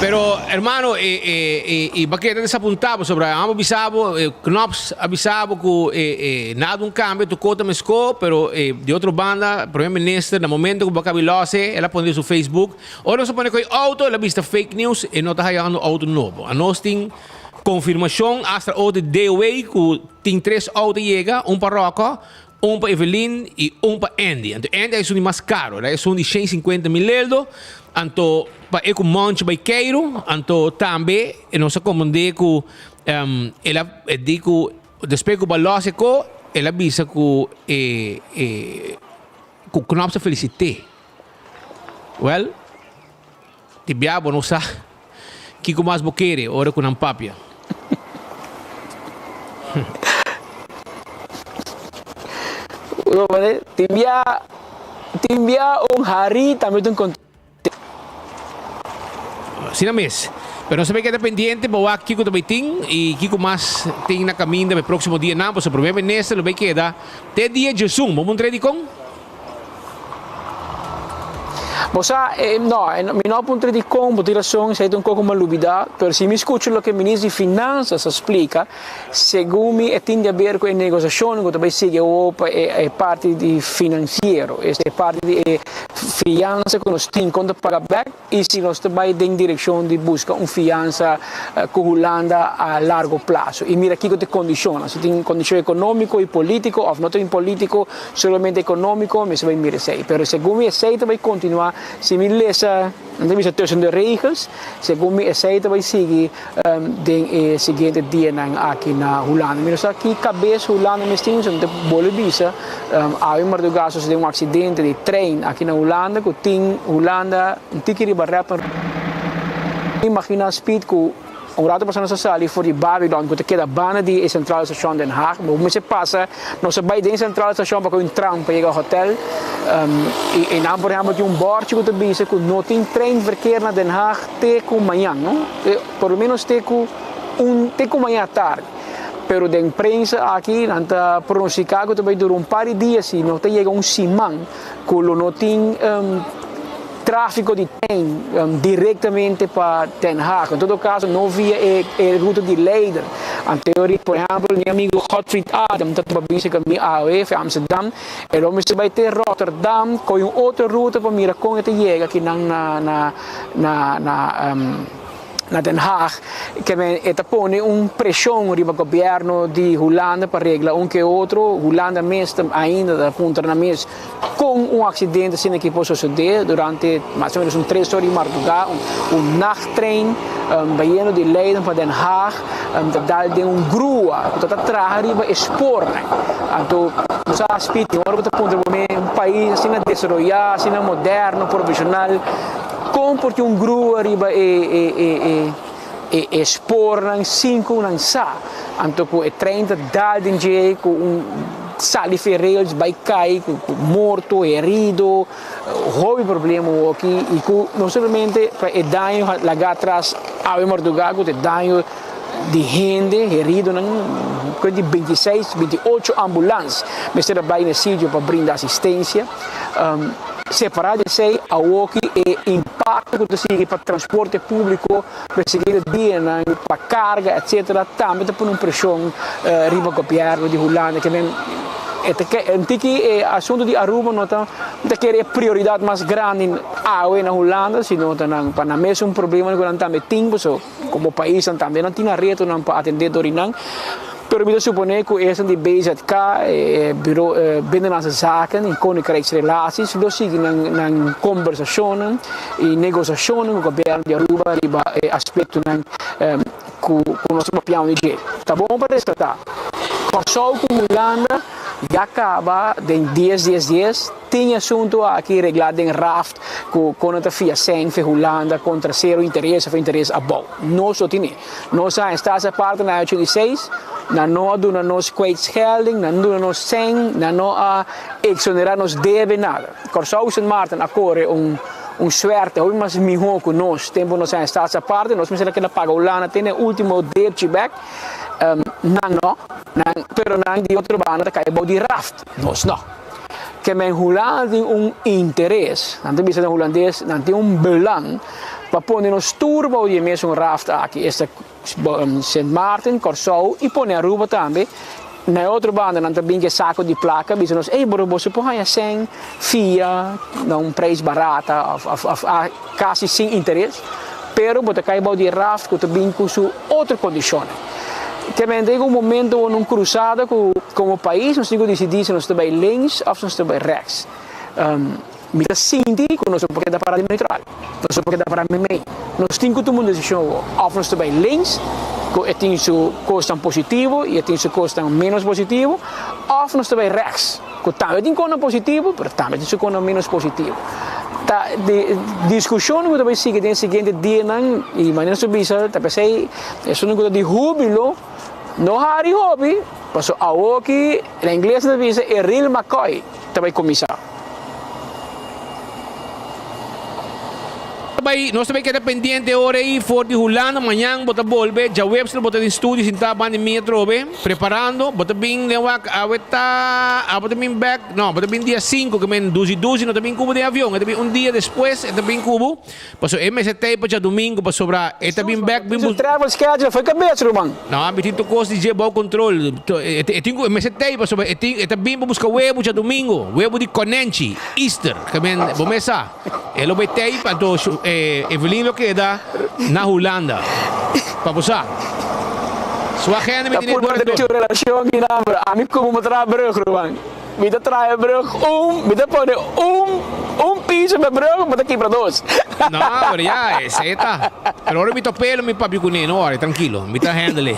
Pero, hermano, e, e, e, e baketa ta desapuntá pasobra amo bisa bo, e Knops a bisa bo ku e, e nada un kambio, tur kos ta meskó, pero e, di otro banda, Primer Minister, na momento ku bo a kabi lòs e, el a pone riba su Facebook, ora nos a pone ku e outo, el a bisa fake news, e no ta hayando outo nobo. Anos tin konfirmashon hasta outo di DOW ku tin tres outo yega, un pa Ròkò, Un pa Evelyn y un pa Andy. Anto Andy a esun di mas caro, el a esun di shen sinkuenta mil eldo. Anto pa e cu Monchi bay keiru, anto tambe nos a comprende cu el a di cu despues cu Balos e co, el a bisa cu e e cu Knops a felicite. Well, di bia bo no sa kico mas bo kere ora cu nan papia. Tin bia, tin bia un hari tambe ta un konte. Asina mes. Pero nos ta bay keda pendiente pa wak kico ta bay tin y kico mas tin na caminda pa e proximo dianan, pasobra Primer Minister lo bay keda te dia djesun. Bo puntra dicon? Bo sa, no, mi no a puntra dikon, bo tin rason, esei ta un koko malubidá, pero si mi skucha loke Minister di Finansas a splika, segun mi e tin di aber ku e negosiashonnan ku ta bai sigui awor pa e parti di finansiero, esta e parti di e fiansa ku nos tin kon ta paga bèk i si nos ta bai den direkshon di buska un fiansa ku Hulanda a largo plaso i mira kiko ta e kondishonnan, si tin kondishon ekonómiko i polítiko òf no tin polítiko. Solamente economico mester bay mira esey, pero segun mi esey ta bay continua, si mi lesa, nan ta bisa tussen de regels, segun mi esey ta bay sigui den e siguiente dianan aki na Hulanda. Mi no sa ki cabes Hulanda mes tin, so mi ta bolbe bisa, awe marduga a sucede un accidente di trein aki na Hulanda cu tin Hulanda un tiki riba rep en Imagina speed cu. Un rato pasá nos a sali for di Babylon ku ta keda banda di e Centraal Station Den Haag. Bo mester pasa, nos a bai den Centraal Station pa kohe un tram pa yega hotel. I einan por ehèmpel tin un bòrchi ku ta bisa ku no tin treinverkeer na Den Haag te ku mañan, no? Por lo menos te ku un, te ku mañan atardi. Pero den prensa aki nan ta pronostiká ku ta bai dura un par di dia si no ta yega un siman ku lo no tin tráfiko di trein direktamente pa Den Haag. En todo kaso no via e ruta di Leiden. Anterior por ehèmpel mi amigu Godfried Adam ta topa bisa ku mi awe for Amsterdam e lo mester bai te Rotterdam kohe un otro ruta pa mira kon e ta yega kinan na na na. Na Den Haag, ke men e ta pone un preshon riba gobièrnu di Hulanda pa regla un ke otro. Hulanda mes ta ainda ta puntra nan mes kon un aksidente asina aki por sosodé durante mas o menos un tres ora di mardugá, un nachttrein bayendo di Leiden pa Den Haag ta dal den un grua ku ta ta traha riba e spoornan. Anto nos a spiti ora bo ta puntra bo mes un pais asina desaroyá, asina moderno, profeshonal, Kon por tin un grua riba e e spornan sin ku nan sa? Anto ku e trein ta dal den dje ku un sali fe rails bai kai ku morto, herido, hopi problema awoki i ku no solamente pa e daño laga atras awe mardugá ku ta e daño di hende heridonan ku di 26, 28 ambulans mester a bai na e sitio pa brinda asistensia. Separá di esei, awoki e impakto ku ta sigui pa transporte públiko pa e siguiente dianan, pa karga etsetera, tambe ta pone un preshon riba gobièrnu di Hulanda. Ke men e ta ke tiki e asuntu di Aruba no ta ta kere e prioridat mas grandi awe na Hulanda, sino ta nan pa nan mes un problema ku nan tambe tin, pasobra komo pais nan tambe nan tin nan retonan pa atendé dor di nan. Pero mi ta suponé ku esnan di BZK, e Buro Binnenlandse Zaken i Koninkrijksrelaties lo sigui nan nan kombersashonnan i negosiashonnan ku gobièrnu di Aruba riba e aspektonan ku ku nos ta papiando di dje. Ta bon pa resaltá, Kòrsou ku Hulanda ya kaba den dies dies dies tin e asuntu aki reglá den raft ku kon nan ta fia sèn fe Hulanda kontra sero interes òf interes abou. Nos lo tine. Nos a esta aparte na 86, nan no a duna nos kwijtschelding, nan no duna nos sèn, nan no a exonerá nos debe, nada. Kòrsou Sint Maarten a kore un un suerte hopi mas mihó ku nos tempu nos a esta aparte, nos mester a keda paga Hulanda te na e último debchi bèk, nan no, nan pero nan di otro banda ta kai bou di raft, nos no. Ke men Hulanda tin un interes, nan ta bisa na hulandes, nan tin un belang pa pone nos tur bou di e mesun raft aki, esta Sint Maarten, Kòrsou i pone Aruba tambe. Na e otro banda nan ta bin ku e sako di plaka bisa nos, ey bro boso por haña sèn fia na un preis barata òf òf kasi sin interes, pero bo ta kai bou di e raft ku ta bin ku su otro kondishonnan. Te mente un momento unda un krusada ku komo pais nos tin ku disidí si nos ta bai links òf si nos ta bai rèks. Mi ta sinti ku nos no por keda pará di neutral, nos no por keda pará meimei. Nos tin ku tuma un desishon awor, òf nos ta bai links, ku e tin su kosnan positivo i e tin su kosnan ménos positivo, òf nos ta bai rèks, ku tambe tin kosnan positivo, pero tambe tin su kosnan ménos positivo. Ta di diskushon ku ta bai sigui den e siguiente dianan i manera nos ta bisa ta p'esei esun ku ta di húbilo no hari hopi, pasobra awoki na ingles nan ta bisa e real McCoy ta bai kuminsá. Bai, nos ta bai keda pendiente ora ei for di Hulanda. Mañan bo ta bolbe djaweps lo bo ta den studio sintá banda di mi atrobe preparando. Bo ta bin den wak awe ta abo ta bin bek no bo ta bin dia sinku ke men dusi dusi no ta bin kubo den avion e ta bin un dia despues e ta bin kubo pasobra e mester tei pa djadumingu pasobra e ta bin bek bin Su travel schedule foi kabes ruman. No ami tin tur kos di dje bou kontrol. E tin ku e mester tei pasobra e tin e ta bin pa buska webu djadumingu webu di konenchi Easter ke men bo mes sa. E lo bay tei pa anto Evelyn lo keda na Hulanda. Pa bo sa. Su agenda mi Ta tene purba dor drecha dor. un relacion ki nan bro. Ami como bo traha brug ruman. Mi ta traha e brug un, mi ta pone un un piso pa e brug, bo ta kibra dos. No, pero ya, esey ta. Pero ora mi top'e lo mi papia cune, no worry, trankilo. Mi ta handle e.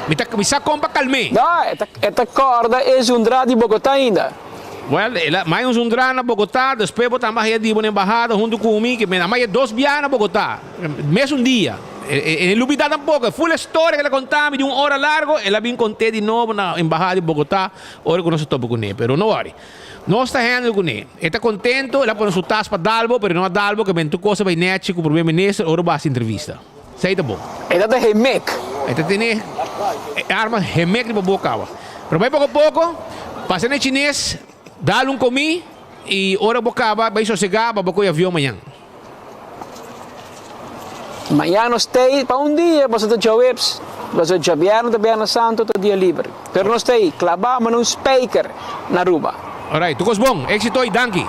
Mi ta, mi sa con pa calm'e. No, e ta e ta corda e zundra di Bogota ainda. Well, el a mai un zundra na Bogotá, despues bo ta haya di bo na embahada huntu ku mi, ke a mai dos biaha na Bogotá, mesun dia. E no lubidá tampoko, e full e storia ke el a konta mi di un ora largo, el a bin kont'é di nobo na embahada di Bogotá ora ku nos a topa kuné. Pero no worry, nos ta handle kuné. E ta kontento, el a pone su tas pa dal bo, pero e no a dal bo, ke men tur kos a bai nèchi ku Prome Minister ora bo hasi entrevista. Esei ta bon. E ta ta hemek. E ta tene e arma hemek riba bo kawa. Pero bai poko poko, pasa na e chines, dal un komí i ora bo kaba bai sosegá pa bo kohe avion mañan. Mañan nos tei pa un dia, pasobra ta djaweps, pasobra djabièrnè ta Bièrnè Santu ta dia liber. Pero nos tei klabá manda un spijker na Aruba. Alright, tur kos bon, éxito i danki.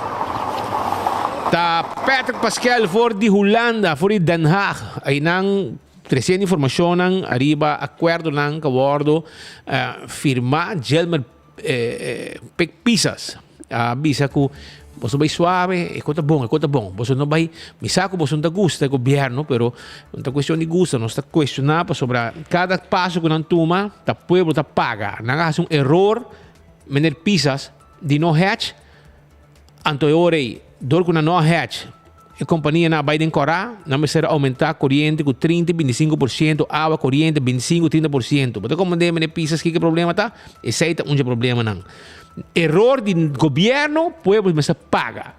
Ta Patrick Paskel for di Hulanda, for di Den Haag. Einan. Tresiendo informashonnan ariba akuerdonan ku a wòrdu firmá, Gilmer Pik Pisas a bisa ku boso bai suave, e kos ta bon, e kos ta bon. Boso no bai, mi sa ku boso no ta gusta e gobièrnu, pero no ta kuestion di gusta, nos ta kuestioná pasobra kada paso ku nan tuma ta pueblo ta paga. Nan a hasi un eror, meneer Pisas, di no hèch. Anto e ora ei, dor ku nan no a hèch, e kompanianan a bai den kòrá, nan mester a oumentá koriente ku 30 i 25%, awa, koriente, 25, 30%. Bo ta komprendé, meneer Pisas, kiko e problema ta? Esei ta un dje problemanan. Eror di gobièrnu, pueblo mester paga.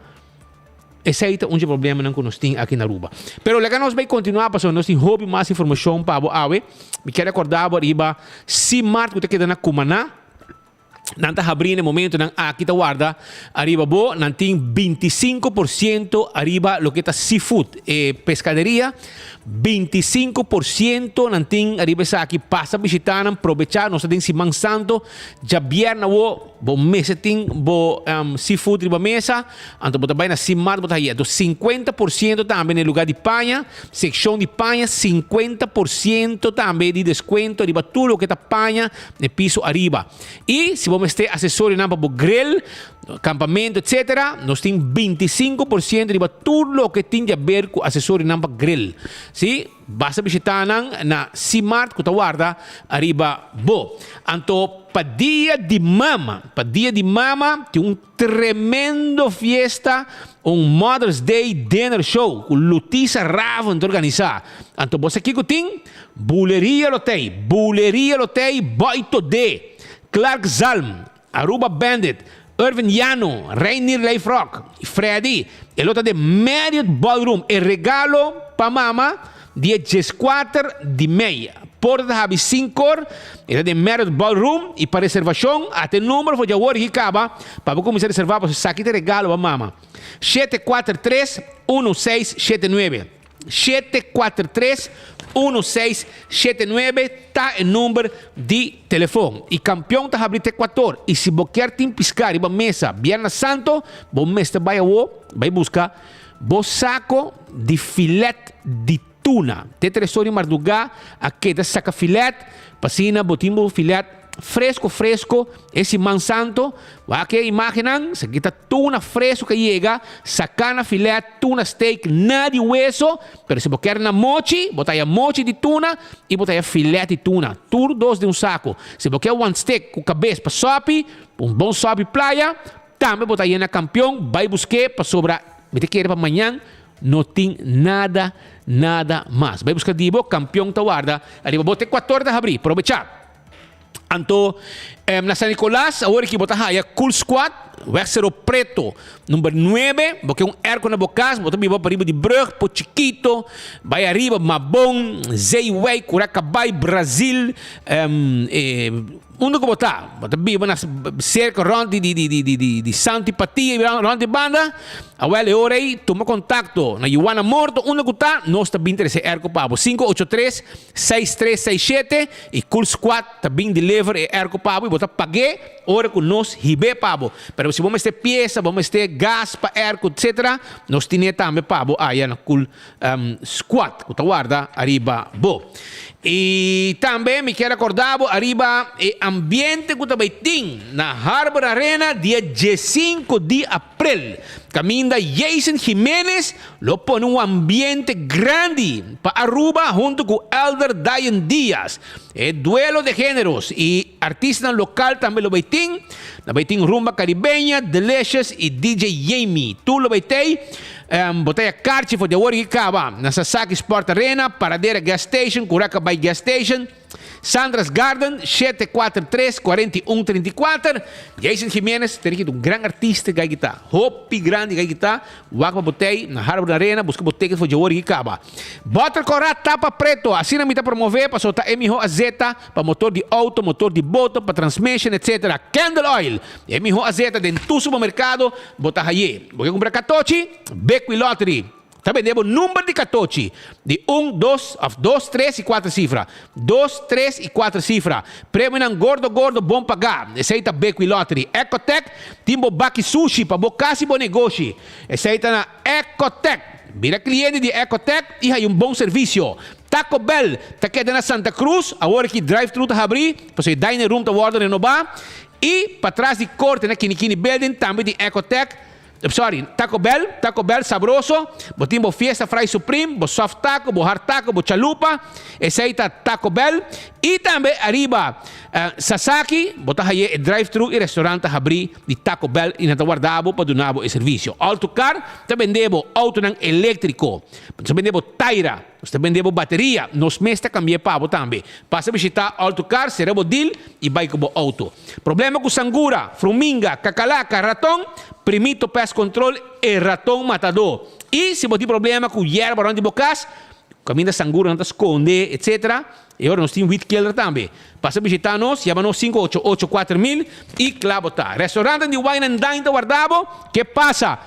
Esei ta un dje problemanan ku nos tin aki na Aruba. Pero laga nos bai kontinuá pasobra nos tin hopi mas informashon pa bo awe. Mi kier rekordá bo riba Simart ku ta keda na Cumaná. Nan ta habrí na e momentonan aki ta warda ariba bo. Nan tin 25% ariba loke ta seafood, e pescaderia. 25% nan tin ariba esaki. Pasa bishita nan, probecha. Nos ta den Siman Santo. Djabièrnè awo bo mester tin bo seafood riba mesa. Anto bo ta bai na Simart bo ta haye. Anto 50% tambe na e lugar di paña, sekshon di paña, 50% tambe di deskuento riba tur loke ta paña. E piso ariba. I si bo mester asesorionan pa bo grill, kampamentu etcetera, nos tin 25% riba tur loke tin di aber ku asesorionan pa grill. Si, basta bishita nan na Simart ku ta warda ariba bo. Anto pa dia di mama, pa dia di mama tin un Tremendo fiesta, un Mother's Day Dinner Show ku Lutisa Raven ta organisá. Anto bo sa kiko tin? Buleria lo tei, Buleria lo tei, Boy Todé, Clark Zalm, Aruba Bandit, Irvin Yano, Reinier Lijfrock, Freddy. E lo ta den Marriott Ballroom. E regalo pa mama Dia 14 di mei. Porta ta habi sinkor, e ta den Marriott Ballroom y pa reservacion ata e numero for djawor y caba pa bo cuminsa reserva pasobra esaki ta regalo pa mama. 743 1679 743 1679 ta e number di telefon. Y Campeon ta habri te cuator y si bo kier tin pisca riba mesa Bierna Santo bo mester bay awo bay busca Bo sako di filet di tuna. Te tresor di mardugá a keda saka filet, pa asina bo tin bo filet fresco fresco e siman santo. Wak e imagennan, esaki ta tuna fresco ke yega, saka na filet, tuna steak na di weso, pero si bo kier na mochi, bo ta haya mochi di tuna i bo ta haya filet di tuna, tur dos den un sako. Si bo kier one steak ku kabes pa sopi, un bon sopi playa, Tambe bo ta yena kampion, bai busk'é pasobra mi ta kere pa mañan no tin nada, nada mas. Bai buska di bo, kampion ta warda ariba bo te kuator ta habrí. Probechá! Anto na San Nicolas awor aki bo ta haya Cool Squad, Weg Cerro Preto number nuebe. Bo ke un airco na bo kas, bo ta biba pariba di brug, Po Chiquito, bai ariba Mabon, Zeewijk, Curacabai, Brazil, Unda ku bo ta? Bo ta biba na serka rònt di di di di di Santi Patia i rònt di banda? Awèl e ora ei tuma kontakto na Juana Morto unda ku ta, nos ta bin trese airco pa bo. 583 6367 i Cool Squad ta bin deliver e airco pa bo i bo ta pag'é ora ku nos hib'é pa bo. Pero si bo mester piesa, bo mester gas pa airco etcetera, nos tin'é tambe pa bo aya na Cool Squad ku ta warda ariba bo. I tambe mi kier acorda bo ariba e ambiente cu ta bay tin na Harbor Arena dia 15 di april, caminda Jason Jimenez lo pone un ambiente grandi pa Aruba hunto cu Elder Dayan Diaz. E duelo de generos y artistanan local tambe lo bay tin. Lo bay tin Rumba Caribeña, Delicious y DJ Jamie. Tur lo bay tey. Bo ta ya karchi for di awor ki kaba na Sasaki Sport Arena, Paradera Gas Station, Curaca Bay Gas Station, Sandra's Garden, 743 41 34. Jason Jimenez ta un gran artista gai kita. Hopi grandi gai kita. Wak pa bo tey na Harbor Arena, buska bo ticket for di awor ki kaba. Boter kora tapa preto, asina mi ta promove pasobra ta e miho azeta pa motor di auto, motor di boto, pa transmission etc. Candle oil, e miho azeta den tur supermercado bo ta haye. Bo ke kumpra katochi? Bequi Lottery ta bende bo number di katochi di un, dos of dos, tres i kuater sifra. Dos, tres i kuater sifra. Premionan gordo gordo bon pagá. Esei ta Bequi Lottery. Ecotec tin bo baki sushi pa bo kas i bo negoshi. Esei ta na Ecotec. Bira kliente di Ecotec i haña un bon servisio. Taco Bell ta keda na Santa Cruz, awor aki drive-thru ta habri, pasobra e dining room ta wordo renoba. Y patras di corte na Kinikini Building tambe tin Ecotec, sorry, Taco Bell, Taco Bell sabroso, bo tin bo Fiesta Fry Supreme, bo soft taco, bo hard taco, bo chalupa, esey ta Taco Bell. Y tambe ariba Sasaki bo ta haye e drive-thru y restaurant ta habri di Taco Bell y nan ta warda bo pa duna bo e servicio. Alto Car ta bende bo autonan electrico, ta bende bo taira. Nos ta bende bo bateria, nos mes ta cambi'e pa bo tambe. Pasa bishita Alto Car, sera bo deal y bay cu bo auto. Problema cu sangura, fruminga, cacalaca, raton? Primito Pest Control e raton matador. Y si bo tin problema cu yerba rond di bo cas, caminda sanguranan ta sconde, etc. E ora nos tin weed killer tambe. Pasa bishita nos, yama nos 588 4000 y cla bo ta. Restaurantnan di Wine and Dine ta warda bo, ke pasa?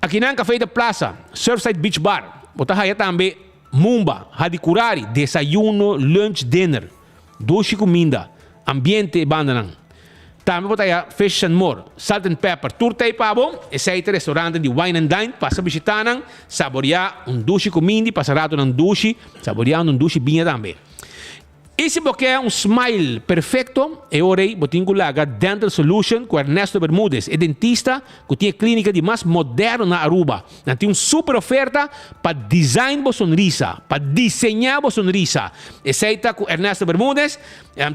Akinan Café de Plaza, Surfside Beach Bar, bo ta haya tambe Mumba, Hadicurari, desayuno, lunch, dinner, dushi cuminda, ambiente e bandanan. Tambe bo ta haya Fish and More, Salt and Pepper, tur ta ei pa bo. Esei ta restaurante di Wine and Dine, pasa bishita nan, saborea un dushi cuminda y pasa ratonan dushi, saboreando un dushi biña tambe. I si bo ke un smile perfecto, e ora ei bo tin ku laga Dental Solution ku Ernesto Bermudez, e dentista ku tin e klinika di mas moderno na Aruba. Nan tin un super oferta pa design bo sonrisa, pa diseñá bo sonrisa. Esei ta ku Ernesto Bermudez.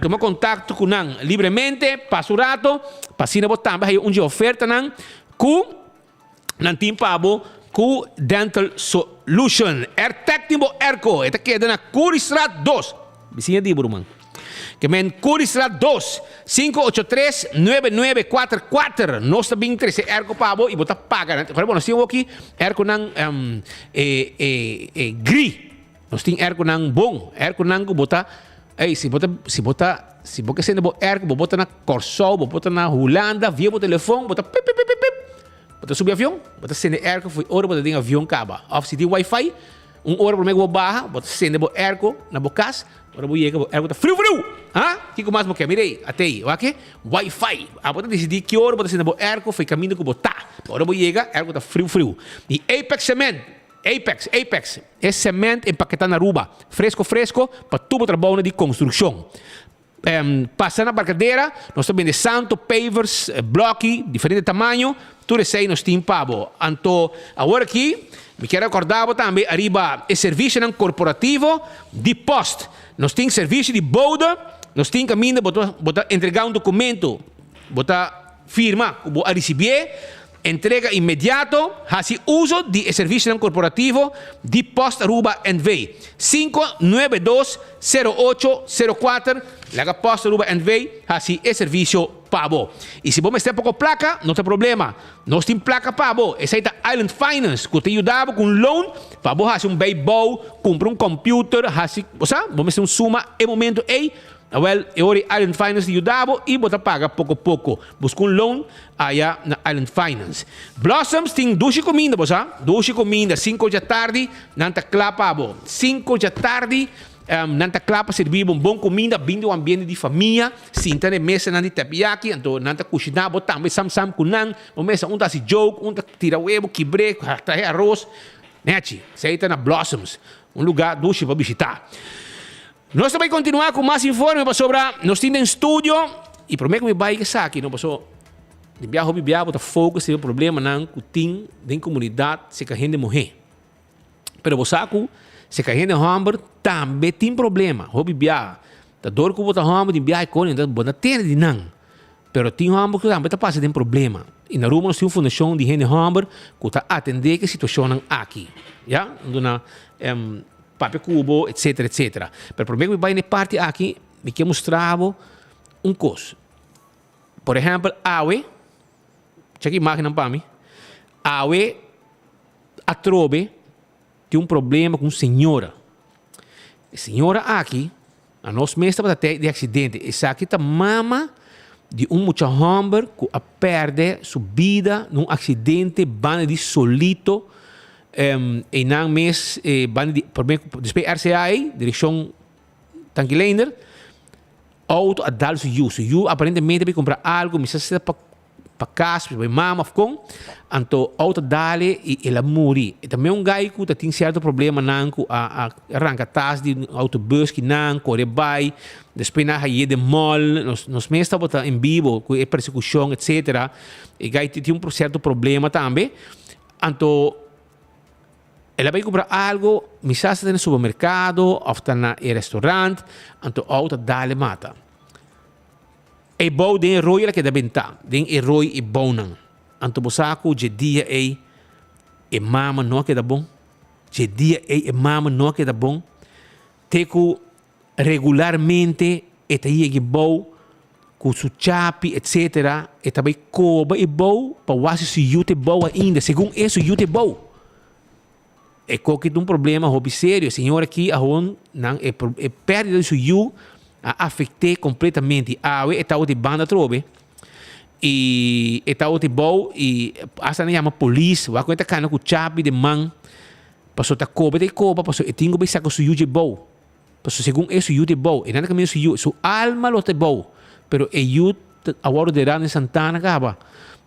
Tuma kontakto ku nan libremente, pasa un rato, pa asina bo tambe haya un dje ofertanan ku. Nan tin pa bo ku Dental Solution. Airtec tin bo airco. E ta keda na Curiestraat dos. Bisiña di bo ruman. Ke men Curiestraat dos, 583 9944. Nos ta bin trese airco pa bo i bo ta paga. Ora bo nos tin awoki airconan e e e gri. Nos tin airconan bon. Airconan ku bo ta ey si bo ta si bo ta si bo ke sende bo airco bo bo ta na Kòrsou bo por ta na Hulanda via bo telefon bo ta pip pip pip pip. Bo ta subi avion, bo ta sende airco for ora bo ta den avion caba. Of si tin wifi, un ora prome cu bo baha, bo ta sende bo airco na bo cas, ora bo yega bo airco ta friu friu! Ha? Kico mas bo ke? Mira ey, ate ey, wak e? Wifi! Abo ta dicidi ki ora bo ta sende bo airco for e caminda cu bo ta. Pa ora bo yega, airco ta friu friu. Y Apex Cement, Apex, Apex, e cement empaketa na Aruba, fresco fresco pa tur bo trabounan di construccion. Pasa na Barcadera, nos ta bende santo, pavers, bloki, diferente tamaño, tur esei nos tin pa bo. Anto awor aki mi kier recorda bo tambe ariba e servicionan corporativo di post. Nos tin servicio di bode, nos tin caminda bo ta bo ta entrega un documento, bo ta firma cu bo a ricibié. Entrega inmediato, Hasi uso di e servisionan korporativo di Post Aruba NV. 592 0804 Laga Post Aruba NV hasi e servisio pa bo. I si bo mester poko plaka, no ta problema. Nos tin plaka pa bo. Esei ta Island Finance ku ta yuda bo ku un loan pa bo hasi un bijbouw, kumpra un computer, hasi, bo sa, bo mester un suma e momento ei. Awel, e ora ei Island Finance ta yuda bo i bo ta paga poko poko. Buska un loan aya na Island Finance. Blossoms tin dushi kuminda, bo sa? Dushi kuminda. Sinku djatardi nan ta kla pa bo. Sinku djatardi nan ta kla pa sirbi bo un bon kuminda. Bin den un ambiente di famia, sinta na e mesanan di teppiyaki, anto nan ta kushiná bo tambe sam sam ku nan. Bo mesa un ta hasi joke, un ta tira webu, kibr'é, trahe aros. Nechi, esei ta na Blossoms, un lugá dushi pa bishitá. Nos ta bai kontinuá ku mas informe pasobra nos tin den studio i promé ku mi bai esaki no paso di bia hopi bia bo ta focus riba problemanan ku tin den komunidat serka hende muhé. Pero bo sa ku serka hende hòmber tambe tin problema hopi bia ta dor ku bo ta hòmber tin bia e kos bo no tende di nan. Pero tin hòmber ku tambe ta pasa den problema. I na Aruba nos tin un fundashon di hende hòmber ku ta atendé ku e situashonnan aki. Ya, duna papia ku bo, etsetera, etsetera. Pero promé ku mi bai na e parti aki, mi ke mustra bo un kos. Por ehèmpel, awe, chèk e imágennan pa mi, awe atrobe tin un problema ku un señora. E señora aki, na nos mes tabata tei di aksidente. Esaki ta mama di un mucha hòmber ku a pèrdè su bida na un aksidente banda di Solito. Einan mes banda di promé despues RCA ei, direkshon Tanki Leender, outo a dal su yu. Su yu aparentemente a bin kumpra algu, mi sa si ta pa. pa kas, pa mama of kon, anto outo dale i el a muri. E ta un gai ku ta tin sierto problemanan ku a ranka tas di un autobus ki nan kore bai, despues nan a haye den mall, nos nos mes tabata en bibo ku e persekushon etcetera. E gai tin un sierto problema tambe, anto el a bai kumpra algo, mi sa si ta na supermerkado of ta na e restaurant, anto outo a dale mata. E bou den e rooi el a keda bentá, den e rooi e bounan. Anto bo sa ku dje dia ei e mama no a keda bon? Dje dia ei e mama no a keda bon, te ku regularmente e ta yega e bou ku su chapi etsetera, e ta bai koba e bou pa wak si su yu ta e bou ainda, segun e su yu ta e bou. E koki ta un problema hopi serio. E señor aki ahon nan e e perdida di su yu a afect'é completamente. Awe e tabata di banda atrobe y e tabata di bou y hasta nan yama polis. Wak ku e ta kana ku chapi den man pasobra ta koba ta e koba pasobra e tin ku bai saka su yu dje bou. Pasobra segun e su yu ta e bou. E nan ta kaminda su yu, su alma lo ta e bou, pero e yu a wòrdu derá den santana kaba.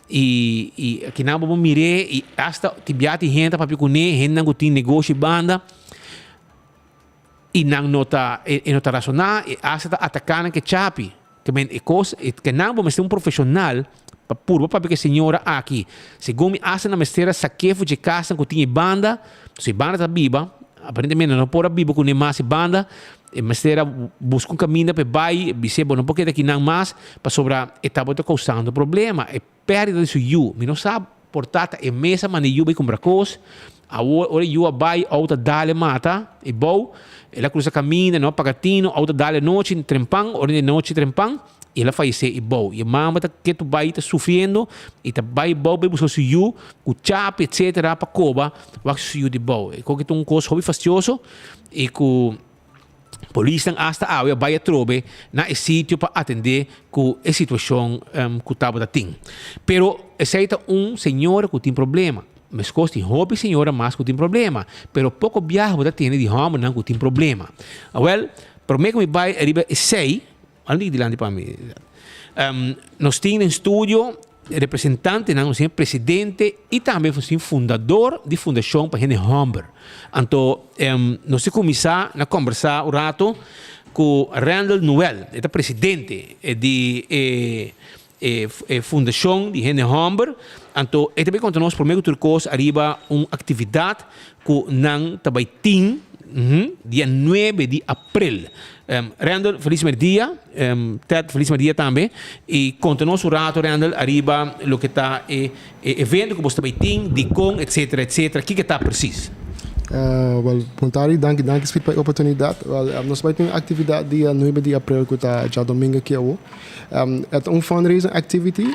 I i akinan bo por mir'é i asta tin bia tin hende ta papia kuné, hendenan ku tin negoshi banda i nan no ta e no ta rasoná i asta ta ataká nan ku e chapi. Ke men e kos e ke nan bo mester un profeshonal pa purba papia ku e señora aki. Segun mi asta nan mester a sak'é for dje kasnan ku tin e banda, so e banda ta biba, aparentemente nan no por a biba kuné mas e banda, e mester a buska un kaminda pa e bai, bis'é bo no por keda akinan mas pasobra e tabata kousando problema, e pèrdida di su yu. Mi no sa por ta ta e mes a manda e yu bai kumpra kos, awor ora e yu a bai outo a dal e mata e bou, el a krusa kaminda no a paga tino, outo a dal e nochi trempan, ora di nochi trempan i el a fayesé e bou. I e mama ta ketu bai ta sufriendo i ta bai bou bai buska su yu ku chapi etsetera pa koba wak su yu di bou. E koki ta un kos hopi fastioso i ku Polisnan asta awe a bai atrobe na e sitio pa atendé ku e situashon ku tabata tin. Pero esei ta un señora ku tin problema. Meskos tin hopi señora mas ku tin problema, pero poko biaha bo ta tende di hòmbernan ku tin problema. Awèl, promé ku mi bai riba esei, Anda di dilanti pa mi. Nos tin den studio representantenan, nos tin presidente y tambe nos tin fundador di Fundacion pa Hende Homber. Anto nos ta cuminsa na combersa un rato cu Randall Noel, e ta presidente di e e fundacion di Hende Homber. Anto e ta bay conta nos prome cu tur cos ariba un actividad cu nan ta bay tin dia nuebe di april. Randall, feliz merdia. Ted, feliz merdia tambe. Y conta nos un rato, Randall, ariba loke ta e evento cu bos ta bay tin, dicon, etcetera, etcetera. Kiko ta precies? Wel, bon tardi, danki, danki Speed pa e oportunidad. Wel, nos bay tin un actividad dia nuebe di april cu ta djadomingo aki awo. E ta un fundraising activity.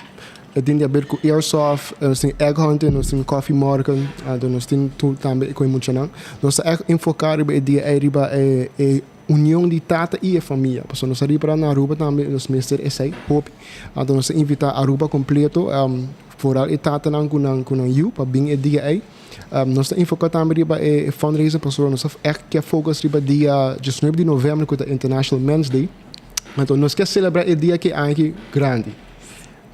E tin di haber ku airsoft, nos tin egg hunting, nos tin coffee morgen, anto nos tin tur tambe ku e muchanan. Nos ta ègt enfoká riba e dia ei riba e e union di tata i e famia, pasobra nos ta ripará na Aruba tambe nos mester esei hopi. Anto nos ta invitá Aruba kompleto, foral e tatanan ku nan ku nan yu pa bin e dia ei. Nos ta enfoká tambe riba e fundraising pasobra nos ta ègt ke focus riba dia diesnuebe di novèmber ku ta International Men's Day. Anto nos ke selebrá e dia aki aña aki grandi.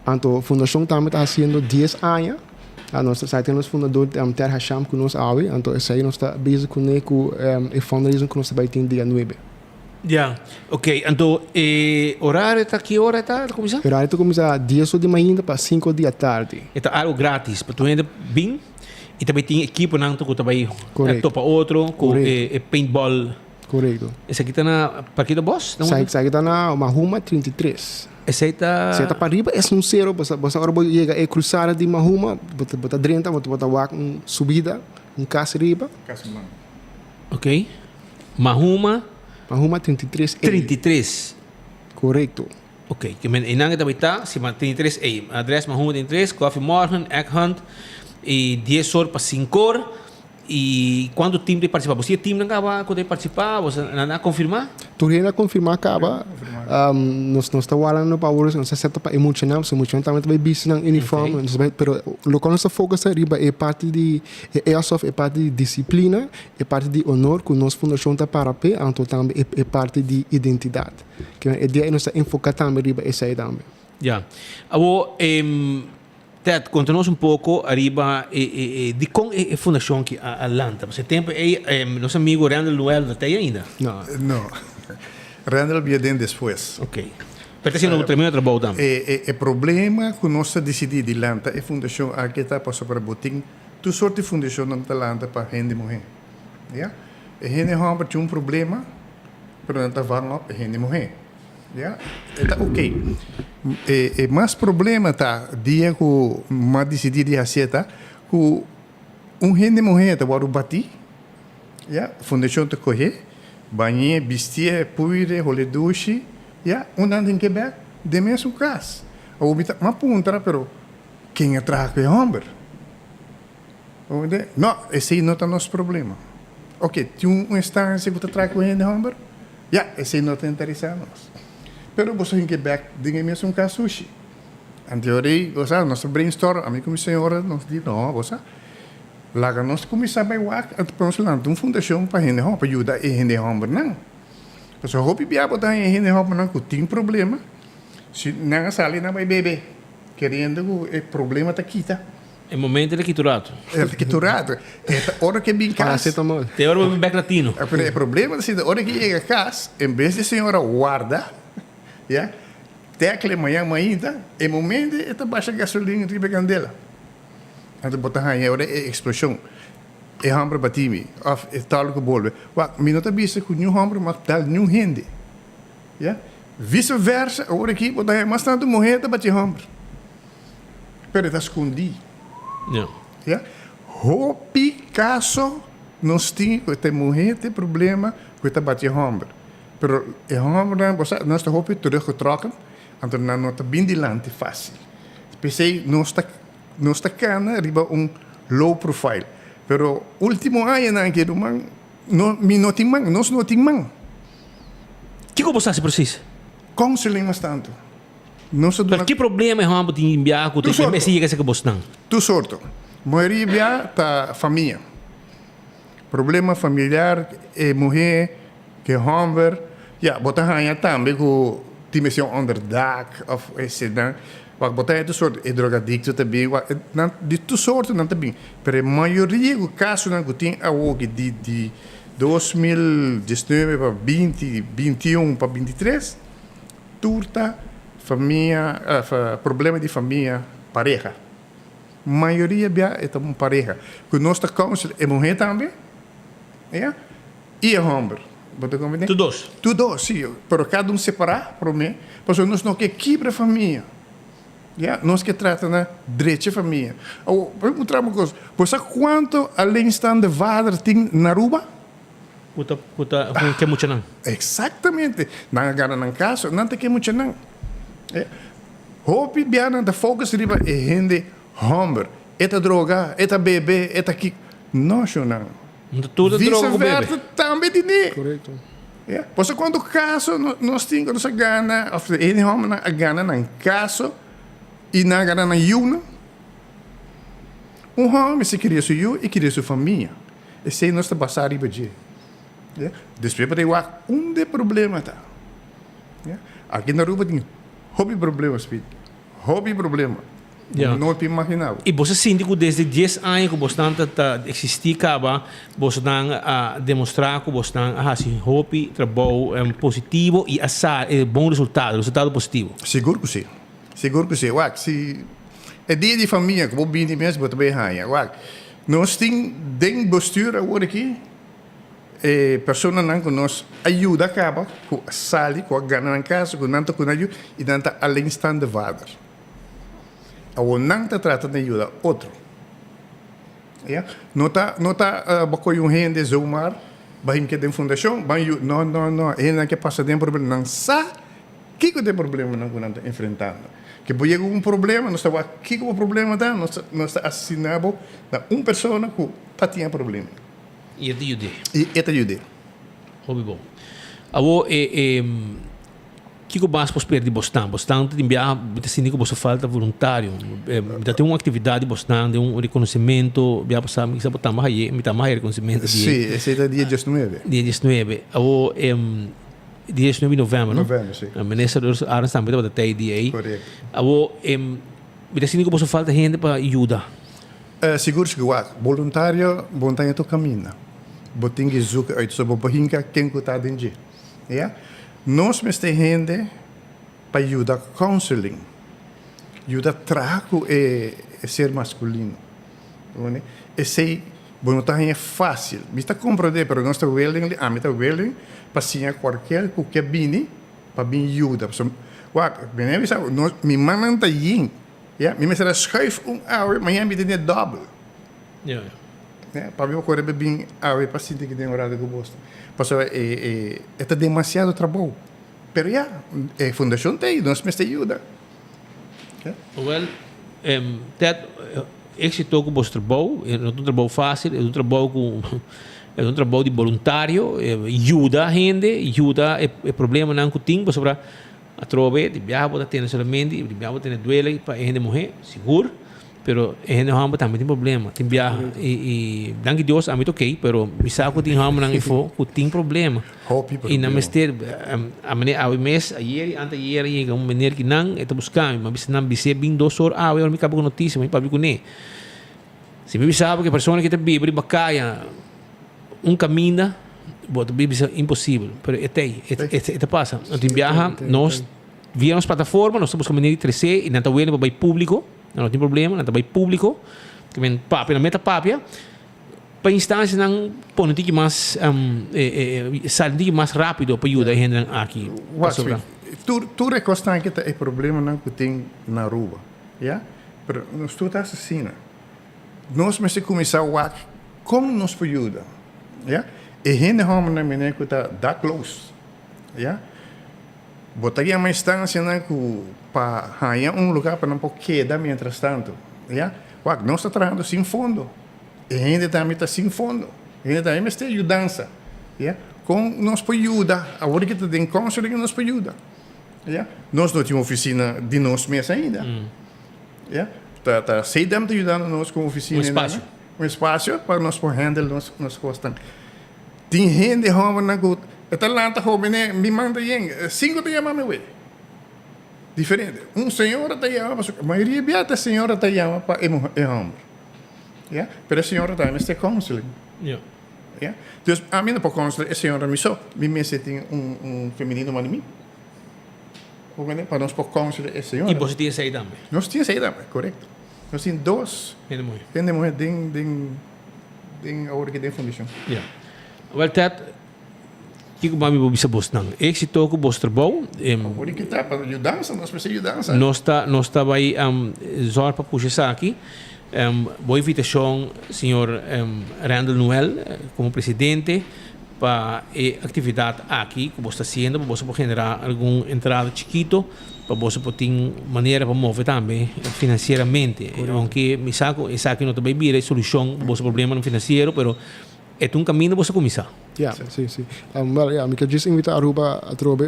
Anto fundashon tambe ta hasiendo dies aña. Nos ta tin nos fundador Ter Hasham ku nos awe. Anto esei nos ta bezig kuné ku e fundraising ku nos ta bai tin dia nuebe. Ya, ok. Anto e orario ta ki ora ta kuminsá? E orario ta kuminsá dies or di mainta pa sinku or di atardi. E ta algu gratis pa tur hende bin i ta bai tin ekiponan ku ta bai topa otro ku e paintball. Korekto. Esaki ta na Parkito Bos? Esaki ta na Mahuma 33. Esei ta. Esei ta pariba, es un sero, bo sa ora bo yega e cruzada di Mahuma, bo ta bo ta drenta, bo ta wak un subida, un kas riba. Kas blanco. Ok. Mahuma. Mahuma 33 A. 33. Korekto. Ok, ke men einan e ta bai ta, si ma 33 A. Adres Mahuma 33, Koffie Morgen, Egg Hunt, i dies or pa sinkor. I kuantu tim ta partisipá? Bo si e timnan kaba ku ta partisipá? Bo nan a konfirmá? Tur hende a konfirmá kaba. Nos nos ta wardando pa awor, nos ta seta pa e muchanan, pasobra e muchanan tambe ta bai bisti nan uniform. Nos ta bai, pero loke nos ta fokusa riba e parti di e airsoft, e parti di disiplina, e parti di honor ku nos fundashon ta para p'e, anto tambe e parti di identidat. Kimen e dia ei nos ta enfoká tambe riba esei tambe. Ya. Awor. Ted, konta nos un poko ariba e e e dikon e e fundashon ki a a lanta. Pasobra e tempu ei nos amigu Randall Noel no ta ei ainda. No. No. Randall bia den despues. Ok. Pero ta haciendo un tremendo trabou tambe. E e e problema ku nos ta disidí di lanta e fundashon aki ta pasobra bo tin tur sort di fundashonnan ta lanta pa hende muhé. Ya. E hende hòmber tin un problema pero nan ta vang op e hende muhé. Ya, e ta ok. E e mas problema ta dia ku m'a disidí di hasié ta ku un hende muhé ta wòrdu batí, ya, fundashon ta kohé, bañ'é, bistié, puir'é, hol'é dushi, ya, un nan tin ke bèk den mesun kas. Awor mi ta, m'a puntra, pero ken a traha ku e hòmber? No, esei no ta nos problema. Ok, tin un instansia ku ta traha ku hende hòmber? Ya, esei no ta interesá nos. Pero boso hinka e bèk den e mesun kas sushi. Anto ora ei, bo sa, nos ta brainstorm, ami ku mi señora, nos di, no, bo sa, laga nos kuminsá bai wak, anto pa nos lanta un fundashon pa hende hòmber, pa yuda e hende hòmbernan. Pasobra hopi bia bo ta haña e hende hòmbernan ku tin problema, si nan a sali nan bai bebe, keriendo ku e problema ta kita. E momento el a kita un rato. El a kita un rato. E ta ora ke bin kas. Paracetamol. Te ora bo bin bek latino. Pero e problema ta sinta ora ke yega kas, en bes di señora warda, ya, tekle mañan mainta, e momento e ta basha gasolin riba e kandela. Anto bo ta haña ora e eksploshon. E hòmber bati mi, òf e tòl ku bolbe. Wak, mi no ta bisa ku niun hòmber mag dal niun hende. Ya. Vice versa, ora aki bo ta haña mas tantu muhé ta bati hòmber. Pero e ta skondí. Ya. Hopi kaso nos tin ku ta e muhé ta e problema ku e ta bati e hòmber. Pero e hòmbernan, bo sa, nos ta hopi teruggetrokken, anto nan no ta bin dilanti fásil. P'esei nos ta nos ta kana riba un low profile. Pero último añanan aki ruman, no mi no tin man, nos no tin man. Kiko bo sa hasi presis? Counseling mas tantu. Nos ta duna. Pero ki problema e hòmber tin den biaha ku ta mester yega serka bosnan? Tur sorto. Mayoria bia ta famia. Problema familiar, e muhé ku e hòmber. Ya, bo ta haña tambe ku tin mester un onderdak òf esenan. Wak, bo ta haña tur sorto. E drogadikto ta bin. Wak, nan di tur sorto nan ta bin. Pero e mayoria ku kasonan ku tin awoki di di 2019 pa 20, 21 pa 23. Tur ta famia, problema di famia, pareha. Mayoria bia e ta un pareha. Ku nos ta counsel e muhé tambe, ya, i e hòmber. Bo ta komprendé? Tur dos. Tur dos, si. Pero kada un separá promé, pasobra nos no ke kibra famia. Ya, nos ke trata na drecha famia. Awor, bo puntra mi un kos, bo sa kuantu alleenstaande vader tin na Aruba? Ku ta ku ta ku ke muchanan. Exactamente. Nan a gana nan caso, nan ta ke muchanan. E hopi bia nan ta focus riba e hende homber. E ta droga, e ta bebe, e ta ki. No, shownan. No ta tur ta droga ku bebe. Viceversa tambe tine. Correcto. Ya. Pasobra cuanto caso nos tin cu nos a gana, of e hende hombernan a gana nan caso y nan a gana nan yiunan. Un homber mester kria su yiu y kria su famia. Esei nos ta basá riba dje. Ya. Despues bo ta wak unda e problema ta. Ya. Aki na Aruba tin hopi problema, Speed. Hopi problema. Ya. No por imaginá bo. I bo sa sinti ku desde dies aña ku bosnan ta ta eksistí kaba, bosnan a demostrá ku bosnan a hasi hopi trabou positivo i a sa e bon resultado, resultado positivo. Sigur ku si. Sigur ku si. Wak, si e dia di famia ku bo bini mes bo ta bay haña. Wak, Nos tin den bestuur awor aki e personanan ku nos a yuda kaba ku a sali, ku a gana nan kasa, ku nan ta ku nan yu i nan ta alleenstaande vader. Awor nan ta trata di yuda otro. Ya, no ta no ta bo kohe un hende zomaar bai hinka den fundashon ban yu, no no no, e hendenan ke pasa den problema nan sa Kiko ta e problemanan ku nan ta enfrentando? Ke bo yega ku un problema, nos ta wak kiko bo problema ta, nos ta nos ta asigná bo na un persona ku ta tin e problema. I e ta yud'é. I e ta yud'é. Hopi bon. Awor e e kiko mas por spera di bosnan? Bosnan ta tin biaha mi ta sinti ku boso falta voluntario. Mi ta tin un aktividat di bosnan den un rekonosementu biaha pasá mi kisa bo tamba haye mi tamba haye rekonosementu di Sí, esei ta dia diesnuebe. Dia diesnuebe. Awor e Diesnuebe di november, no? November, si. Minister Ursula Arends tambe tabata tei di ei. Correcto. Awor, em, Mi ta sinti ku boso falta hende pa yuda. Sigur sigur. Wak, boluntario bo ta tur kaminda. Bo tin ki zoek uit so bo por hinka ken ku ta den dje. Ya. Nos mester hende pa yuda counseling, yuda traha ku e ser maskulino. Esei bo no ta haña fásil. Mi ta komprondé pero nos ta willing, ami ta willing pa siña kualkier ku ke bini pa bin yuda. Pasobra, wak, mi a bisa bo, nos, mi mannan ta yin, ya, mi mester a schuif un awe, mañana mi tene dòbel. Ya, ya. Ya, pabia bo kore pa bin awe pa sinti ki den orado ku bos. Pasobra e, e, e ta demasiado trabou. Pero ya, e fundashon ta ei, nos mester yuda. Ya. Wel, Ted, Éxito ku bos trabou, e no ta un trabou fásil, e ta un trabou ku e ta un trabou di boluntario, yuda hende, yuda e e problemanan ku tin pasobra atrobe di biaha bo ta tene solamente di biaha bo tene duele pa e hende muhé, sigur, pero e hende hòmber tambe tin problema, tin biaha i i danki Dios ami ta okey, pero mi sa ku tin hòmbernan afó ku tin problema. Hopi I nan problema. mester, a meneer awe mes, ayer i anteayer a yega un meneer ki nan, e ta buska mi, mi a bisa nan bis'é bin dos or awe ora mi kaba ku notisia, mi papia kuné. Si mi bisa bo ku e persona ki ta biba riba kaya un kaminda, bo ta bisa imposibel, pero e ta ei, e ta pasa. No tin biaha, nos via nos plataforma nos ta buska manera di tres'é i nan ta wende pa bai públiko, nan no tin problema, nan ta bai públiko, ke men papia, nan meta papia. Pa instancianan pone un tiki mas sali un tiki mas rapido pa yuda e hendenan aki pasobra. Tur tur e kosnan aki ta e problemanan ku tin na Aruba, ya. Pero nos tur ta asesina. Nos mester kuminsá wak kon nos por yuda, ya. E hende hòmbernan mene ku ta dakloos, ya. Bo ta yama instancianan ku pa haña un lugá pa nan por keda mientras tanto, ya. Wak, nos ta trahando sin fondo. E hende tambe ta sin fondo. E hende tambe mester yudansa. Ya. Kon nos por yuda? Awor ki ta den counseling nos por yuda. Ya. Nos no tin ofisina di nos mes ainda. Ya. Ta ta CDAM ta yudando nos ku ofisina. Un espasio. Un espasio pa nos por handle nos nos kosnan. Tin hende hòmbernan ku e ta lanta hóbennan, mi man ta yen, sinku ta yama mi wei. Diferente. Un señora ta yama pasobra mayoria bia ta señora ta yama pa e e hòmber. Ya, pero e señora tambe mester counseling. Ya. Ya. Dus ami no por counsel e señora mi so. Mi mester tin un un femenino manda mi. Comprende? Pa nos por counsel e señora. Y boso tin esey tambe? Nos tin esey tambe, corecto. Nos tin dos Hende muhe. Hende muhe den den den awor aki den fundashon. Ya. Wel Ted, Kiko mami bo bisa bosnan? Éxito ku bos trabou. Awor ki ta pa yudansa, nos mester yudansa. Nos ta nos ta bai zòrg pa pusha esaki. Bo invitashon señor Randall Noel komo presidente pa e aktividat aki ku bos ta hasiendo pa boso por generá algun entrada chikito pa boso por tin manera pa move tambe finansieramente. Ounke mi sa ku esaki no ta bai bira e solushon pa boso problemanan finansiero pero E ta un kaminda boso kuminsá. Ya, si, si. Wel, ya, mi ke djis invitá Aruba atrobe.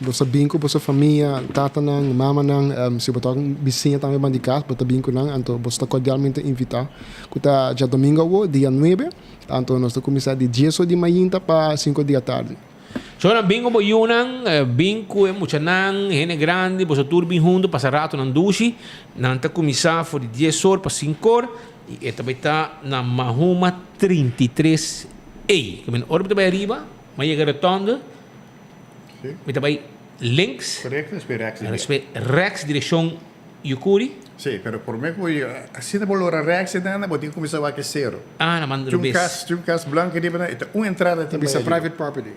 Bo sa bin ku boso famia, tatanan, mamanan. Si bo ta un bisiña tambe ban di kas, bo ta bin ku nan. Anto boso ta kordialmente invitá. Ku ta djadomingo awo, dia nuebe. Anto nos ta kuminsá di dies or di mainta pa sinku di atardi. Shornan, bin ku bo yunan, bin ku e muchanan, hende grandi, boso tur bin huntu pasa ratonan dushi. Nan ta kuminsá for di dies or pa sinku or. I e ta bai ta na Mahoma 33 A. Ke men ora mi ta bai ariba, mi a yega rotonde, mi ta bai links, Korekto, despues rèks di despues rèks direkshon Yukuri. Sí, pero promé ku bo yega, asina bo lora rèks ei nan, bo tin ku kuminsá wak e sero. Ah, na banda Tin un robes. kas, tin un kas blanku riba nan, e ta un entrada Ta tin bai bisa ariba. private property.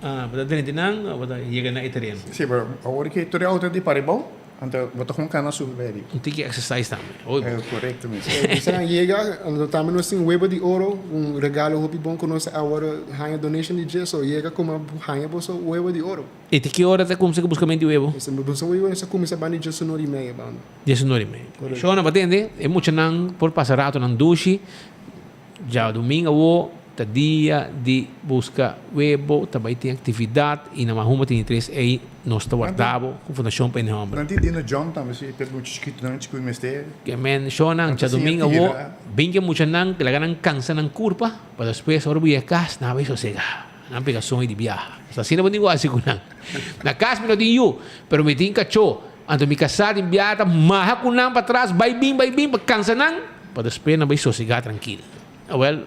Ah, bo ta drenta nan, bo ta yega na e tereno. Sí, pero awor ke tur e outo di paribou, Anto bo ta con cana subi bay ariba. Un tiki exercise tambe. Hoy bo. Correcto mes. Bisa nan yega, anto tambe nos tin webo di oro, un regalo hopi bon cu nos a worde haña donation di dje, so yega como haña boso webo di oro. Y te ki ora ta cuminsa cu buscamento di webo? Boso webo nos a cuminsa banda di diesunor y media banda. Diesunor y media. Correcto. Shona bo tende, e muchanan por pasa ratonan dushi. Djadumingu awo ta dia di buska webo, ta bai tin aktividat i na Mahuma tin di tres ei nos ta warda bo ku Fundashon pa Hende Hòmber. Nan tin dino jòm tambe si te mucha chikitonan chikui mester. Ke men shonnan djadumingu awo bin ke muchanan laga nan kansa nan kurpa pa despues ora bo yega kas nan a bai sosega, nan pega soño di biaha. Asina bo tin ku hasi ku nan. Na kas mi no tin yu pero mi tin kachó. Anto mi kasá tin biaha ta maha ku nan patras bai bin bai bin pa kansa nan pa despues nan bai sosegá trankil. Awèl,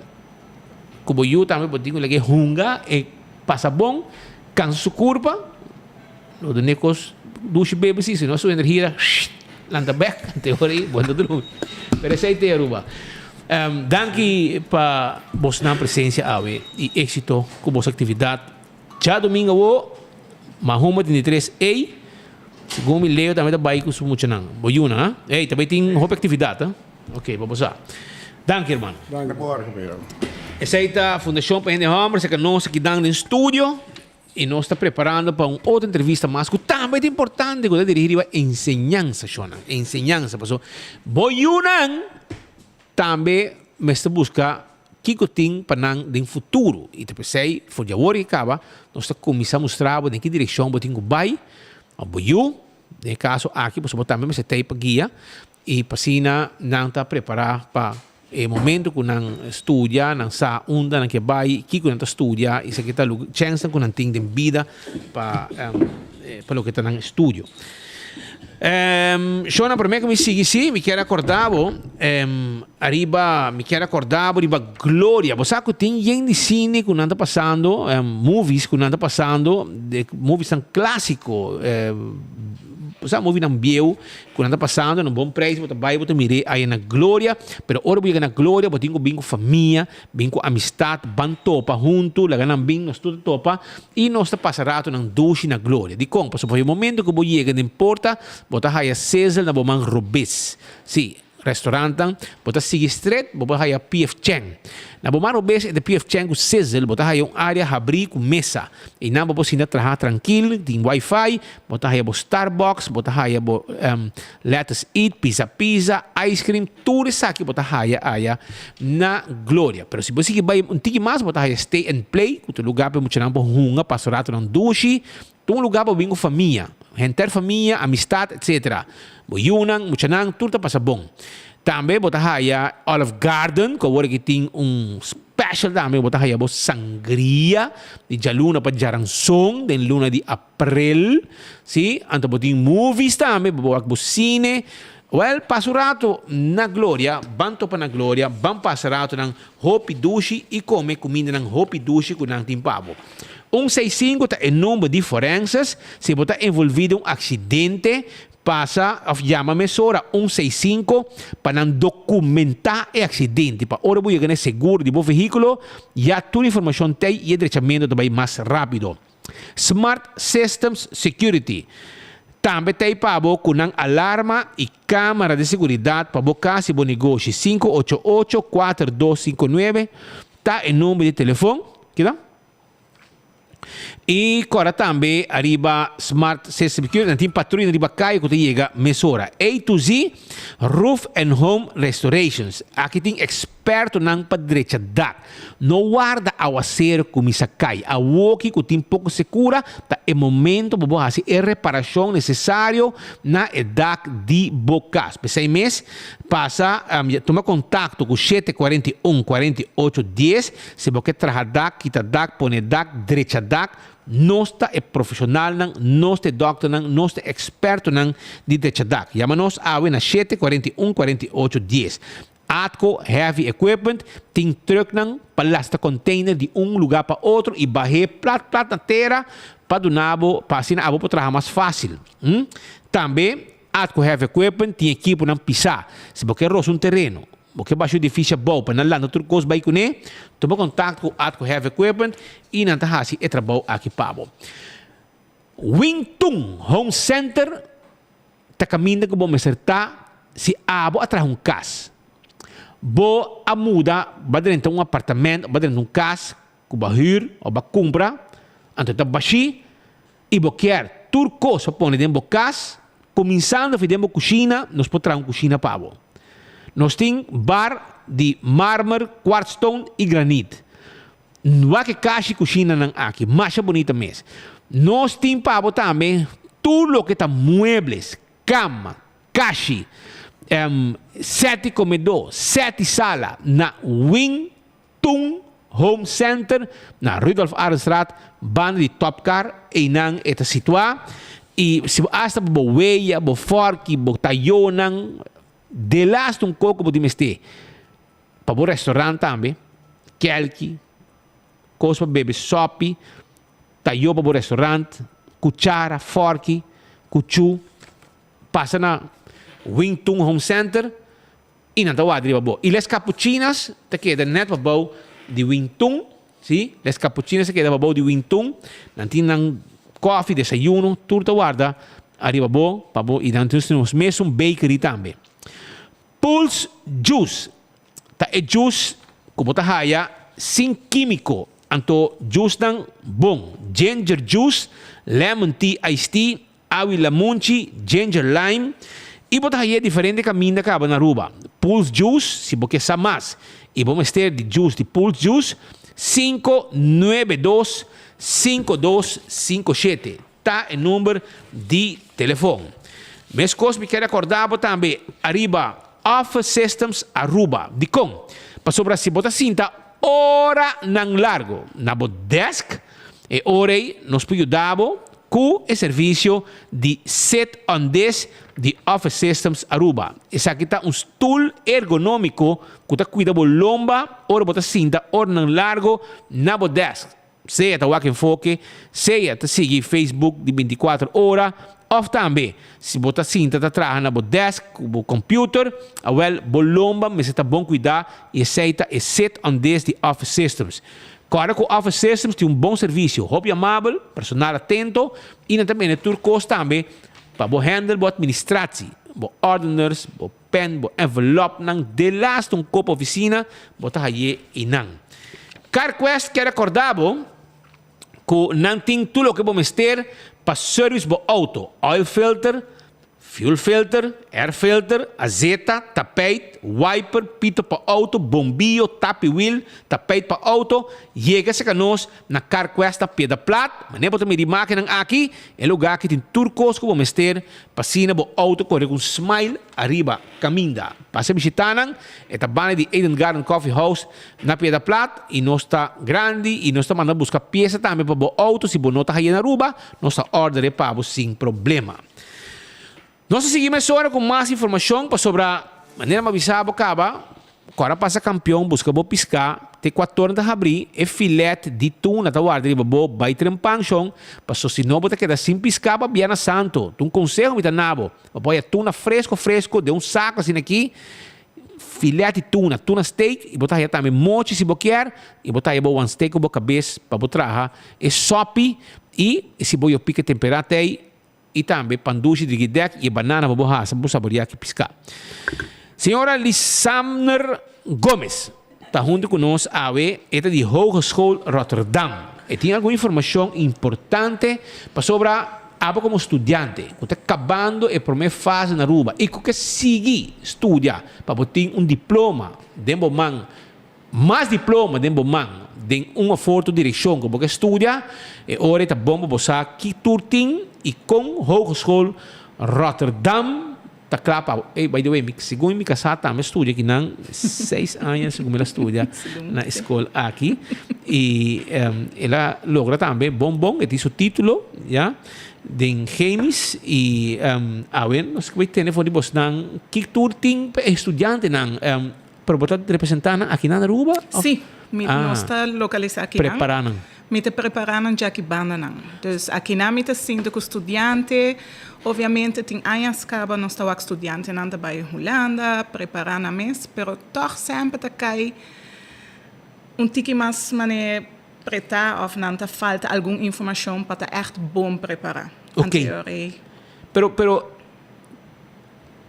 ku bo yu tambe bo tin ku lag'é hunga e pasa bon, kansa su kurpa, no dun'é kos dushi bebe si, sino su energia ta lanta bèk, te ora ei bo ta drumi. Pero esei te Aruba. Danki pa bosnan presensia awe i éksito ku bos aktividat. Djadumingu awo, Mahuma 33 ei, segun mi Leo tambe ta bai ku su muchanan. Bo yunan, ha? Ey, ta bai tin hopi aktividat, ha? Ok, pa bo sa. Danki, hermano. Danki. Esei ta Fundashon pa Hende Hòmber, seka nos aki dan den studio i nos ta preparando pa un otro entrevista mas ku tambe ta importante ku ta dirigi riba enseñansa, shonnan. Enseñansa, pasobra bo yunan Tambe mester buska kiko tin pa nan den futuro i ta p'esei for di awor i kaba nos ta kuminsá mustra bo den ki direkshon bo tin ku bai òf bo yu, den e kaso aki pasobra bo tambe mester t'ei pa guia i pa asina nan ta prepará pa e momento ku nan studia nan sa unda nan ke bai, kiko nan ta studia i esaki ta chènsnan ku nan tin den bida pa pa loke ta nan estudio. Shona, promé ku mi sigui sí, mi kier akorda bo ariba, mi kier akorda bo riba Gloria. Bo sa ku tin yen di sine ku nan ta pasando, movies ku nan ta pasando, moviesnan klásiko, bo sa movienan bieu ku nan ta pasando na un bon preis, bo ta bai bo ta mir'é aya na Gloria. Pero ora bo yega na Gloria bo tin ku bin ku famia, Bin ku amistat, ban topa huntu, laga nan bin, nos tur ta topa i nos ta pasa ratonan dushi na gloria. Dikon? Pasobra pa e momento ku bo yega den porta, bo ta haya sizzle na bo man robes. Sí, restaurantnan, bo ta sigui stret, bo por haya PF Chang. Na bo man robes e ta PF Chang ku sizzle, bo ta haya un área habrí ku mesa. Einan bo por sinta traha trankil, tin wifi, bo ta haya bo Starbucks, bo ta haya bo Let Us Eat, Pizza Pizza, ice cream, Tur esaki bo ta haya aya na Gloria. Pero si bo sigui bai un tiki mas bo ta haya Stay and Play, ku ta un lugar pa e muchanan por hunga, pasa ratonan dushi. Ta un lugar pa bo bin ku famia, henter famia, amistat, etcetera. Bo yunan, muchanan, tur ta pasa bon. Tambe bo ta haya Olive Garden, ku awor aki tin un special tambe, bo ta haya bo sangria di djaluna pa djaranson den luna di aprel. Si, anto bo tin movies tambe, bo por wak bo sine. Wel, pasa un rato na Gloria, ban topa na Gloria, ban pasa ratonan hopi dushi i kome kumindanan hopi dushi ku nan tin pa bo. Un seis sinku ta e number di forenses, si bo ta envolví den un aksidente, pasa òf yama mesora un seis sinku pa nan dokumentá e aksidente, pa ora bo yega na e seguro di bo vehíkulo, ya tur informashon t'ei i e drechamentu ta bai mas rápido. Smart Systems Security tambe ta ei pa bo ku nan alarma i kamera di seguridat pa bo kas i bo negoshi. 588 4259 ta e number di telefon. Keda? I kòrda tambe ariba Smart System Security nan tin patruya riba kaya ku ta yega mesora. A to Z Roof and Home Restorations. Aki tin ekspertonan pa drecha dak. No warda awaseru kuminsá kai. Awoki ku tin poko sekura ta e momento pa bo hasi e reparashon nesesario na e dak di bo kas. P'esei mes, pasa tuma kontakto ku 741 48 dies si bo ke traha dak, kita dak, pone dak, drecha dak. Nos ta e profeshonalnan, nos ta e dòkternan, nos ta e ekspertonan di drecha dak. Yama nos awe na 741 48 dies. Atco Heavy Equipment tin trucknan pa lasta container di un lugar pa otro y bah'é plat plat na tera pa duna bo pa asina abo por traha mas facil. Tambe Atco Heavy Equipment tin ekiponan pisá. Si bo ke rosa un tereno, bo ke basha un edificio abou pa nan lanta tur kos bai kuné, tuma contacto ku Atco Heavy Equipment y nan ta hasi e trabou aki pa bo. Wing Tun Home Center Ta kaminda ku bo mester ta si abo a traha un kas. Bo a muda ba drenta un apartament òf ba drenta un kas ku bo a hür òf bo a kumpra, anto e ta bashí i bo kier tur kos pa pone den bo kas, kuminsando fi den bo kushina, nos por traha un kushina pa bo. Nos tin bar di marmer, kwartstone i granit. Wak e kashi kushinanan aki, masha bunita mes. Nos tin pa bo tambe tur loke ta muebles, kama, kashi, sèt di komedó, sèt di sala na Wing Tun Home Center na Rudolf Arendstraat, banda di Topcar, einan e ta situá. I si bo asta pa bo weya, bo fòrki, bo tayonan, delaste un koko bo tin mester. Pa bo restaurant tambe, kèlki, kos pa bebe sòpi, tayo pa bo restaurant, kuchara, fòrki, kuchú. Pasa na Wing Tun Home Center i nan ta wak riba bo. I Les Capuchinas ta keda nèt pabou di Wing Tun, si, Les Capuchinas ta keda pabou di Wing Tun. Nan tin nan kòfi, desayuno, tur ta warda ariba bo pa bo i nan tin nos mesun bakery tambe. Pulse Juice ta e juice ku bo ta haya sin kímiko, anto juicenan bon, ginger juice, lemon tea iced tea, Awi lamunchi, ginger lime y bo ta haye diferente caminda caba na Aruba. Pulse Juice, si bo ke sa mas y bo mester di juice di Pulse Juice, 592 5257 ta e number di telefon. Mescos mi kier acorda bo tambe ariba Office Systems Aruba. Dicon? Pasobra si bo ta sinta oranan largo na bo desk, e ora ey nos por yuda bo Ku e servisio di Sit on This di Office Systems Aruba. Esaki ta un stul ergonómiko ku ta kuida bo lomba ora bo ta sinta oranan largo na bo desk. Sea ta wak enfoke, sea ta sigui Facebook di bintikuater ora òf tambe si bo ta sinta ta traha na bo desk ku bo computer, awèl bo lomba mester ta bon kuidá i esei ta e Sit on This di Office Systems. Kòrda ku Office Systems tin un bon servisio, hopi amabel, personal atento i nan ta bende tur kos tambe pa bo handle bo administratie, bo ordeners, bo pen, bo envelopnan, delaste un kop ofisina bo ta haye einan. CarQuest kier rekòrda bo ku nan tin tur loke bo mester pa service bo auto, oil filter, Fuel filter, air filter, azeta, tapijt, wiper, pito pa auto, bombillo, tapi wiel, tapijt pa auto, yega serka nos na Carquest na Piedra Plat, manera bo ta mira e makinan aki, e lugar aki tin tur kos ku bo mester pa asina bo auto kore ku un smile ariba kaminda. Pasa bishita nan, e ta banda di Eden Garden Coffee House na Piedra Plat i nos ta grandi i nos ta manda buska piesa tambe pa bo auto si bo no ta haye na Aruba, nos ta order e pa bo sin problema. Nos ta sigui mesora ku mas informashon pasobra manera mi a bisa bo kaba, ku ora pasa kampion buska bo piská te kuatornan ta habrí, e filet di tuna ta warda riba bo bai tren panshon paso si no bo ta keda sin piská pa Bierna Santo. Ta un konseho mi ta na bo, bo por haya tuna fresko fresko den un sako asina aki, filet di tuna, tuna steak i bo ta haya tambe mochi si bo kier i bo ta haya bo wan steak ku bo kabes pa bo traha e sopi i si bo yo pika tempera tei I tambe pan dushi di gidek i e banana pa bo hasa pa bo saboreá ki piská. Señora Lisamner Gomez ta huntu ku nos awe, e ta di Hogeschool Rotterdam. E tin algun informashon importante pasobra abo komo studiante ku ta kabando e promé fase na Aruba i ku ke sigui studia pa bo tin un diploma den bo man Mas diploma den bo man den un of otro direccion cu bo ke studia, e ora e ta bon pa bo sa ki tur tin y con Hogeschool Rotterdam ta cla pa bo. Ey, by the way, mi, segun mi casa tambe studia akinan seis aña segun mi la studia na e school aki y el a logra tambe bon bon, e tin su titulo ya den chemisch y awe nos ke bay tene for di bosnan ki tur tin pa e studiantenan. Pero bo ta representá nan aki na Aruba? Of? Sí, mi nos ta lokalisá akinan. Prepará nan. Mi ta prepará nan djaki banda nan. Dus akinan mi ta sinti ku studiante, obviamente tin añas kaba nos ta wak studiantenan ta bai Hulanda, prepará nan mes, pero tòg semper ta kai un tiki mas manera pretá òf nan ta falta algun informashon pa ta ègt bon prepará. Oké. Pero, pero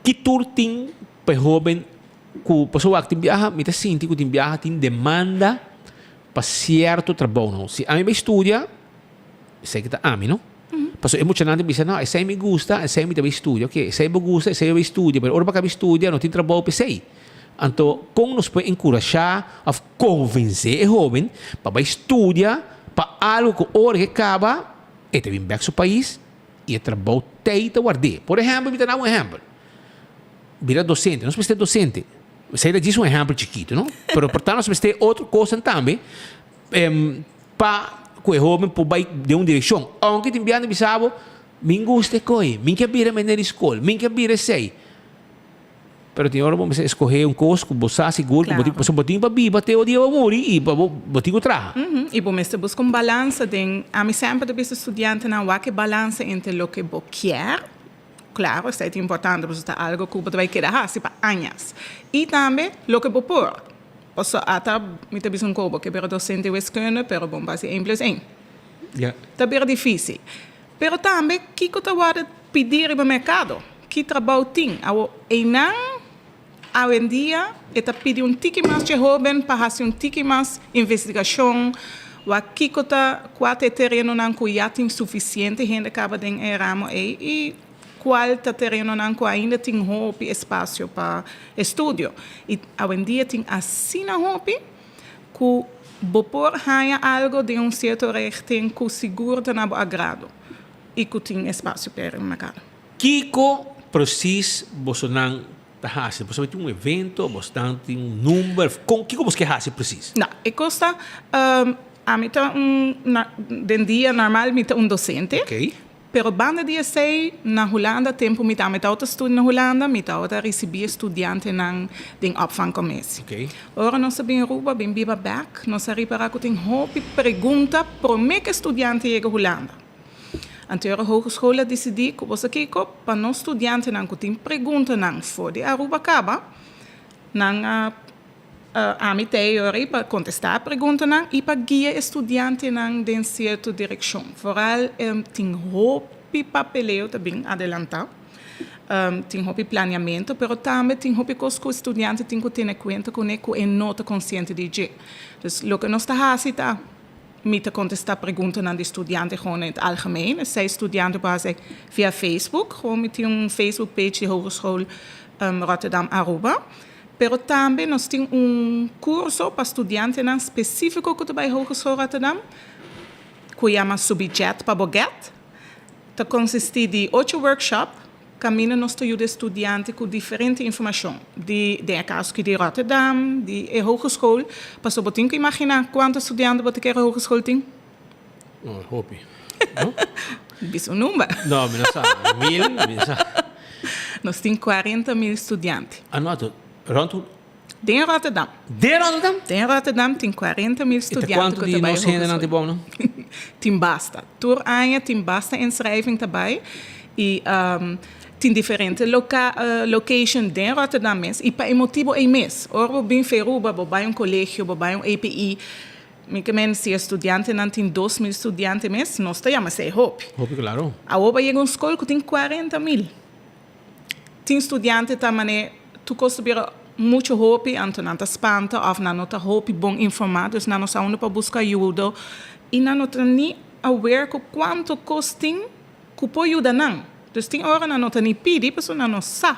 ki tur tin pa e hóben Ku pasobra wak tin biaha mi ta sinti ku tin biaha tin demanda pa sierto trabounan. Si ami bai studia, esei ke ta ami no. Pasobra e muchanan ta bisa no esei mi gusta, esei mi ta bai studia. Oke, esei bo gusta, esei bo bai studia, pero ora bo kaba studia no tin trabou pa esei. Anto kon nos por enkurashá òf konvensé e hóben pa bai studia pa algu ku ora ke kaba e ta bin bèk su pais i e trabou tei ta ward'é. Por ehèmpel, mi ta daba un ehèmpel. Bira docente, nos mester docente. Esei ta djis un ehempel chikitu, no? Pero por ta nos mester otro cosnan tambe pa cu e hoben por bay den un direccion. Aunke tin biaha nan bisa bo, Mi'n gusta e koi, mi'n ke bira meneer di skol, mi'n ke bira esei. Pero tin ora bo mester escoge un cos cu bo sa sigur cu bo tin, pasobra bo tin pa biba te o dia bo muri y pa bo, bo tin cu traha. Y bo mester busca un balansa den, ami semper ta bisa studiantenan wak e balansa entre loke bo kier, claro esei ta importante pasobra ta algo cu bo ta bay keda haci pa añas, y tambe loke bo por, pasobra ata mi ta bisa un cos bo ke bira docente wiskunde pero bo no por haci een plus een, ta bira dificil. Pero tambe kiko ta wòrdu pidí riba merkado, ki trabou tin. Awor einan awendia e ta pidi un tiki mas dje hóben pa hasi un tiki mas investigashon wak kiko ta kua ta e terenonan ku ya tin sufisiente hende kaba den e ramo ei i kual ta terenonan ku ainda tin hopi espasio pa estudio. I awendia tin asina hopi ku bo por haña algo den un sierto richting ku sigur ta na bo agrado i ku tin espasio pa e merkado. Kiko presis bosonan ta hasi? Boso tin un evento? Bosonan tin un number? Kon kiko boso ke hasi presis? No, e kos ta, ami ta un, den dia normal mi ta un dosente. Pero banda di esei, na Hulanda, tempu mi tambe tabata studia na Hulanda, mi tabata risibí e studiantenan den opvangcommissie. Ora nos a bin Aruba, bin biba bek, nos a ripará ku tin hopi pregunta promé ku e studiante yega Hulanda. Anto ora hogeschool a disidí ku bo sa kiko, pa nos studiantenan ku tin preguntanan for di Aruba kaba, nan a Ami ta e ora ei pa kontestá e preguntanan i pa guia e studiantenan den sierto direkshon. Foral tin hopi papeleo ta bin adelantá, tin hopi planeamentu, pero tambe tin hopi kos ku e studiante tin ku tene kuenta kuné ku e no ta konsiente di dje. Dus loke nos ta hasi ta mi ta kontestá preguntanan di studiante gewoon in het algemeen. Esei studiante por hasi via Facebook, gewoon mi tin un Facebook page di Hogeschool Rotterdam Aruba. Pero tambe nos tin un curso pa studiantenan specifico cu ta bay Hogeschool Rotterdam, cu yama Subi Jet pa bo Get. Ta consisti di ocho workshop caminda nos ta yuda e studiante cu diferente informacion, di den e caso aki di Rotterdam, di e hogeschool, pasobra bo tin cu imagina cuanto studiante bo ta kere hogeschool tin. Oh, hopi. No? Bisa un number. No, mi no sa. Mil, mi no sa. Nos tin 40.000 studiante. Ah, no, to, rond un... Den Rotterdam. Den Rotterdam? Den Rotterdam tin 40.000 studiante ku ta bai hogeschool. I ta kuantu di nos hendenan tin bou, no? Tin basta. Tur aña tin basta inschrijving ta bai. I um, tin diferente loca, uh, location den Rotterdam mes. I pa e motibo ei mes. Ora bo bin Feruba, bo bai un colegio, bo bai un EPI, Mi ke men si e studiantenan tin 2000 studiante mes, nos ta yama esei hopi. Hopi klaro. Awor bo a yega un skol ku tin 40.000. Tin studiante ta mane tur kos ta bira muchu hopi, anto nan ta spanta òf nan no ta hopi bon informá, dus nan no sa unda pa buska ayudo i nan no ta ni aware ku kuantu kos tin ku por yuda nan. Dus tin ora nan no ta ni pidi pasobra nan no sa.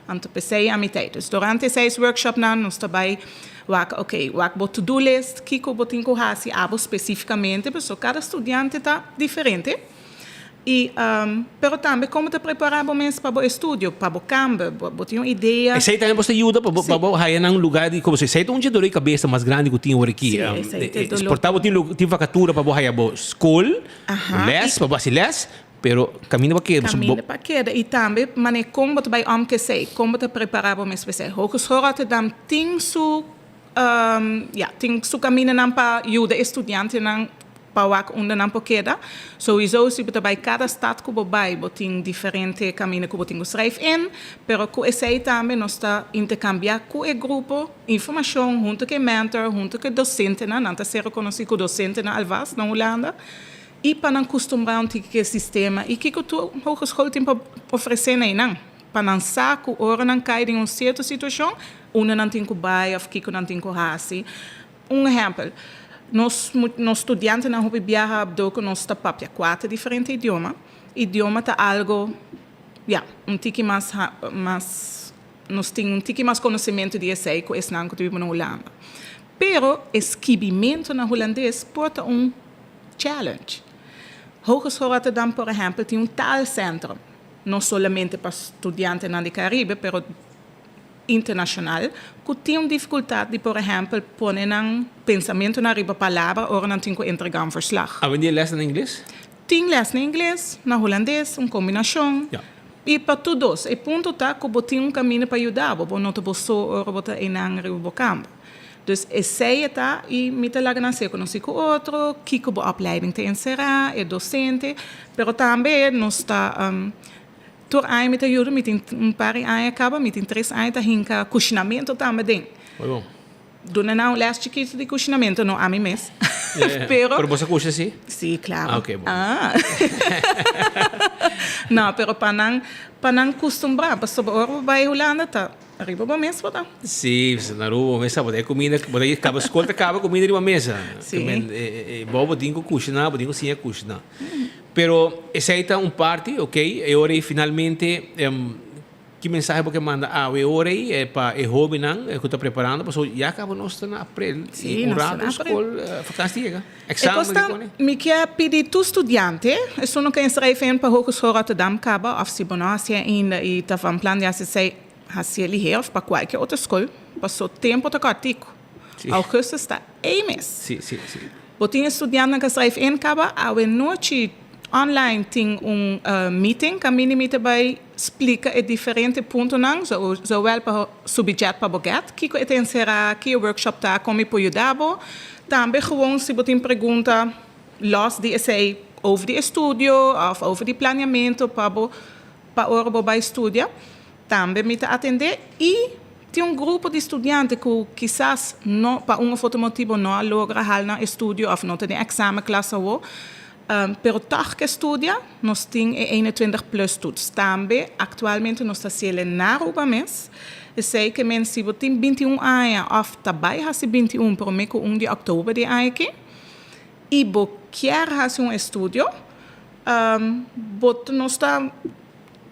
Anto p'esei ami ta ei. Dus durante e seis workshopnan nos ta bai wak, ok, wak bo to do list, kiko bo tin ku hasi abo spesifikamente, pasobra kada studiante ta diferente. I pero tambe kon bo ta prepará bo mes pa bo estudio, pa bo kamber, bo tin un idea. Esei tambe bo ta yuda pa bo pa bo haya nan lugar di komo esei ta un dje dolor di kabesa mas grandi ku tin ora aki. Sí, esei ta e dolor. Por ta bo tin tin vakatura pa bo haya bo skol, bo lès, pa bo hasi lès, Pero kaminda pa keda. Kaminda pa keda i tambe manera kon bo ta bai om ku esei, kon bo ta prepará bo mes pa esei. Hogeschool Rotterdam tin su ya tin su kamindanan pa yuda e studiantenan pa wak unda nan por keda. Souiso si bo ta bai kada stad ku bo bai bo tin diferente kaminda ku bo tin ku schrijf in, pero ku esei tambe nos ta interkambiá ku e grupo informashon huntu ku e mentor, huntu ku e dosentenan, nan ta ser rekonosí ku dosentenan alvast na Hulanda. I pa nan kustumbrá un tiki ku e sistema i kiko tur hogeschool tin pa ofresé na einan, pa nan sa ku ora nan kai den un sierto situashon, unda nan tin ku bai òf kiko nan tin ku hasi. Un ehèmpel, nos nos studiantenan hopi biaha dor ku nos ta papia kuater diferente idioma. Idioma ta algo, ya, un tiki mas mas nos tin un tiki mas konosementu di esei ku esnan ku ta biba na Hulanda. Pero e skibimentu na hulandes por ta un challenge. Hogeschool Rotterdam, por ehempel, tin un taalcentrum, no solamente pa studiantenan di Caribe, pero internacional, cu tin un dificultad di, por ehempel, pone nan pensamentonan riba palabra ora nan tin cu entrega un verslag. Awendia les na ingles? Tin les na ingles, na hulandes, un combinacion. Y pa tur dos. E punto ta cu bo tin un camino pa yuda bo, bo no ta bo so ora bo ta eynan riba bo camber. Dus esey e ta y mi ta laga nan ser conoci cu otro, kico bo opleiding ta encera, e docente, pero tambe nos ta tur aña mi ta yuda, mi tin un par di aña caba, mi tin tres aña ta hinca cushinamento tambe den. Duna nan un les chikitu di kushinamentu, no ami mes. Pero. Pero bo sa kusha si? Si, klaro. Ah, oké, bon. Ah. No, pero pa nan, pa nan kustumbrá, pasobra ora bo bai Hulanda ta riba bo mes bo ta. Si, na Aruba bo mes sa, bo ta e kuminda, bo ta kaba skol ta kaba kuminda riba mesa. Si. Bo bo tin ku kushiná, bo tin ku siña kushiná. Pero esei ta un parti, oké, e ora ei finalmente. Ki mensahe bo ke manda awe ora ei pa e hobennan ku ta preparando? Pasobra ya kaba nos ta na aprel i un rato skol vakansi yega, eksamen di pone. Mi ke pidi tur studiante, esun no ke inschrijven pa Hogeschool Rotterdam kaba òf si bo no hasi ainda i ta van plan di hasi esei, hasié lihé òf pa kualke otro skol, paso tempu ta kòrtiku. Augustus ta ei mes. Bo tin e studiantenan ku a schrijf in kaba, awe nochi online tin un meeting kaminda mi ta bai splika e diferente puntonan, zowel pa su budget pa bo get, kiko e ta enserá, ki e workshop ta, kon mi por yuda bo. Tambe gewoon si bo tin pregunta los di esei over di estudio òf over di planeamentu pa bo pa ora bo bai studia, tambe mi ta atendé. I tin un grupo di studiante ku kisas no pa un òf otro motibu no a logra hal nan estudio òf no ta den èksamen klas awor. Pero tòg ke studia, nos tin e 21 plus toets. Tambe aktualmente nos ta hasiel na Aruba mes. Esei ke men si bo tin 21 aña òf ta bai hasi 21 promé ku un di òktober di e aña aki i bo kier hasi un estudio, bo nos ta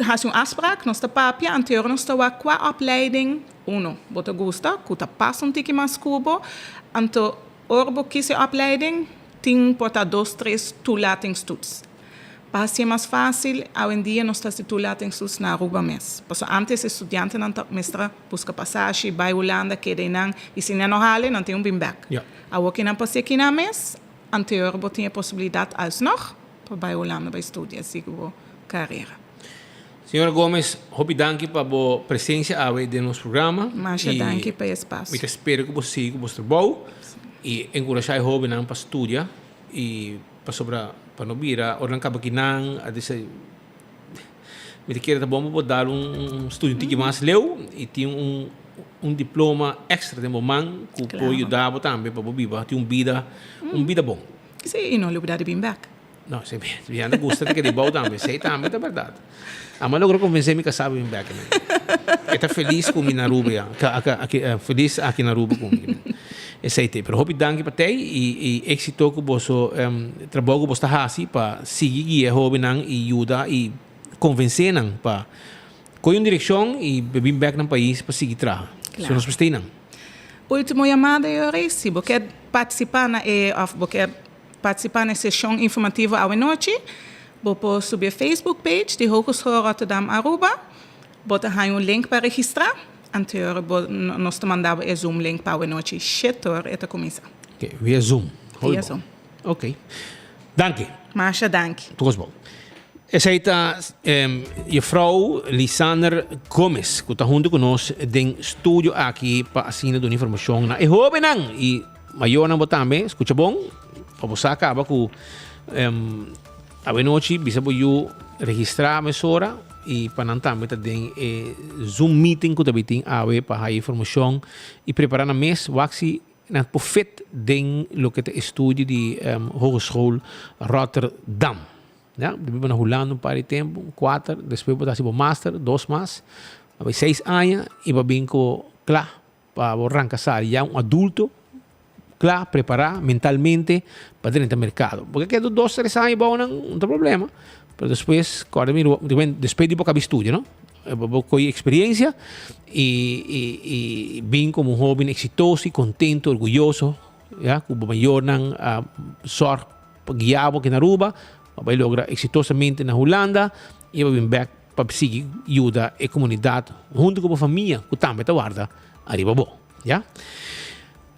hasi un afsprak, nos ta papia, anterior nos ta wak kua opleiding, uno, bo ta gusta, ku ta pas un tiki mas ku bo, anto ora bo kis e opleiding, Tin por ta dos tres toelatingstoets. Pa hacié mas fácil, awendia nos ta haci toelatingstoets na Aruba mes. Pasobra antes e studiantenan ta mester busca pasashi, bai Hulanda, keda einan, y si nan no hale, nan tin un bin bek. Awor ki nan por haci akinan mes, anterior bo tin e posibilidad alsnog pa bai Hulanda bai studia, sigui bo carera. Señora Gomez, hopi danki pa bo presencia awe den nos programa. Masha danki pa e espacio. Mi ta spera cu bo sigui cu bo trabou y encurasha e hobennan pa studia y pasobra pa no bira ora nan caba kinan a disa mi ta kere ta bon pa bo dal un studio un tiki mas leu y tin un un diploma extra den bo man cu por yuda bo tambe pa bo biba tin un bida un bida bon. Si y no lubida di bin bek. No, si mi anda gusta di keda bou tambe, esei tambe ta bèrdat. Amo a logra konvensé mi kasá pa bin bèk aki. E ta felis ku mi na Aruba ya, aki, felis aki na Aruba ku mi. Esei te. Pero hopi danki pa tei i i éksito ku boso trabou ku boso ta hasi pa sigui guia e hóbennan i yuda i konvensé nan pa kohe un direkshon i bin bèk nan pais pa sigui traha. So nos mester nan. Último yamada, Joris, si bo ke partisipá na e òf bo ke Partisipá na e seshon informativo awenochi, bo por subi e Facebook page di Hogeschool Rotterdam Aruba. Bo ta haña un link pa registrá. Anterior bo nos ta manda bo e Zoom link pa awenochi shete or e ta kuminsá. Ok, via Zoom. Via Zoom. Ok. Danki. Masha danki. Tur kos bon. Esei ta Juffrouw Lisander Gomez ku ta huntu ku nos den studio aki pa asina duna informashon na e hóbennan i Mayornan bo tambe skucha bon pa bo sa kaba ku awenochi bisa bo yu registrá mesora i pa nan tambe ta den e zoom meeting ku ta bin tin awe pa haya informashon i prepará nan mes wak si nan por fit den loke ta e studio di Hogeschool Rotterdam. Ya, bo biba na Hulanda un par di tempu, un kuater, despues bo ta hasi bo master, dos mas, a bai seis aña i bo a bin ku kla. Pa bo ranka sali ya un adulto kla, prepará mentalmente pa drenta merkado. Bo ke keda dos, tres aña bou nan, no ta problema. Pero despues, kòrda mi, despues di bo kaba estudio, no? Bo kohe eksperiencia i i i bin komo un hóben eksitoso i kontento, orguyoso, ya, ku bo mayornan a sòrg pa guia bo aki na Aruba, bo a bai logra eksitosamente na Hulanda i bo bin bèk pa sigui yuda e komunidat huntu ku bo famia ku tambe ta warda ariba bo. Ya.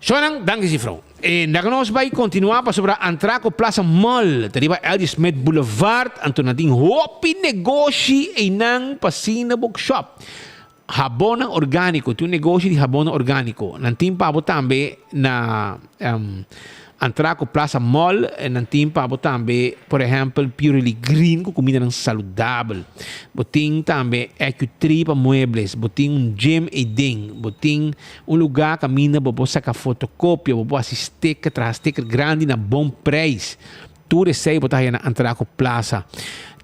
Shownan, danki Sifro. E laga nos bai kontinuá pasobra Antraco Plaza Mall ta riba LG Smith Boulevard, anto nan tin hopi negoshi einan pa asina bo shop. Habonnan orgániko, tin un negoshi di habonnan orgániko. Nan tin pa bo tambe na Antraco Plaza Mall, nan tin pa bo tambe por ehèmpel Purely Green ku kumindanan saludabel. Bo tin tambe Ecu-Tree pa muebles, bo tin un gym eiden, bo tin Un lugá kaminda bo por saka fotokopia, bo por hasi sticker, traha sticker grandi na bon preis. Tur esei bo ta haya na Antraco Plaza.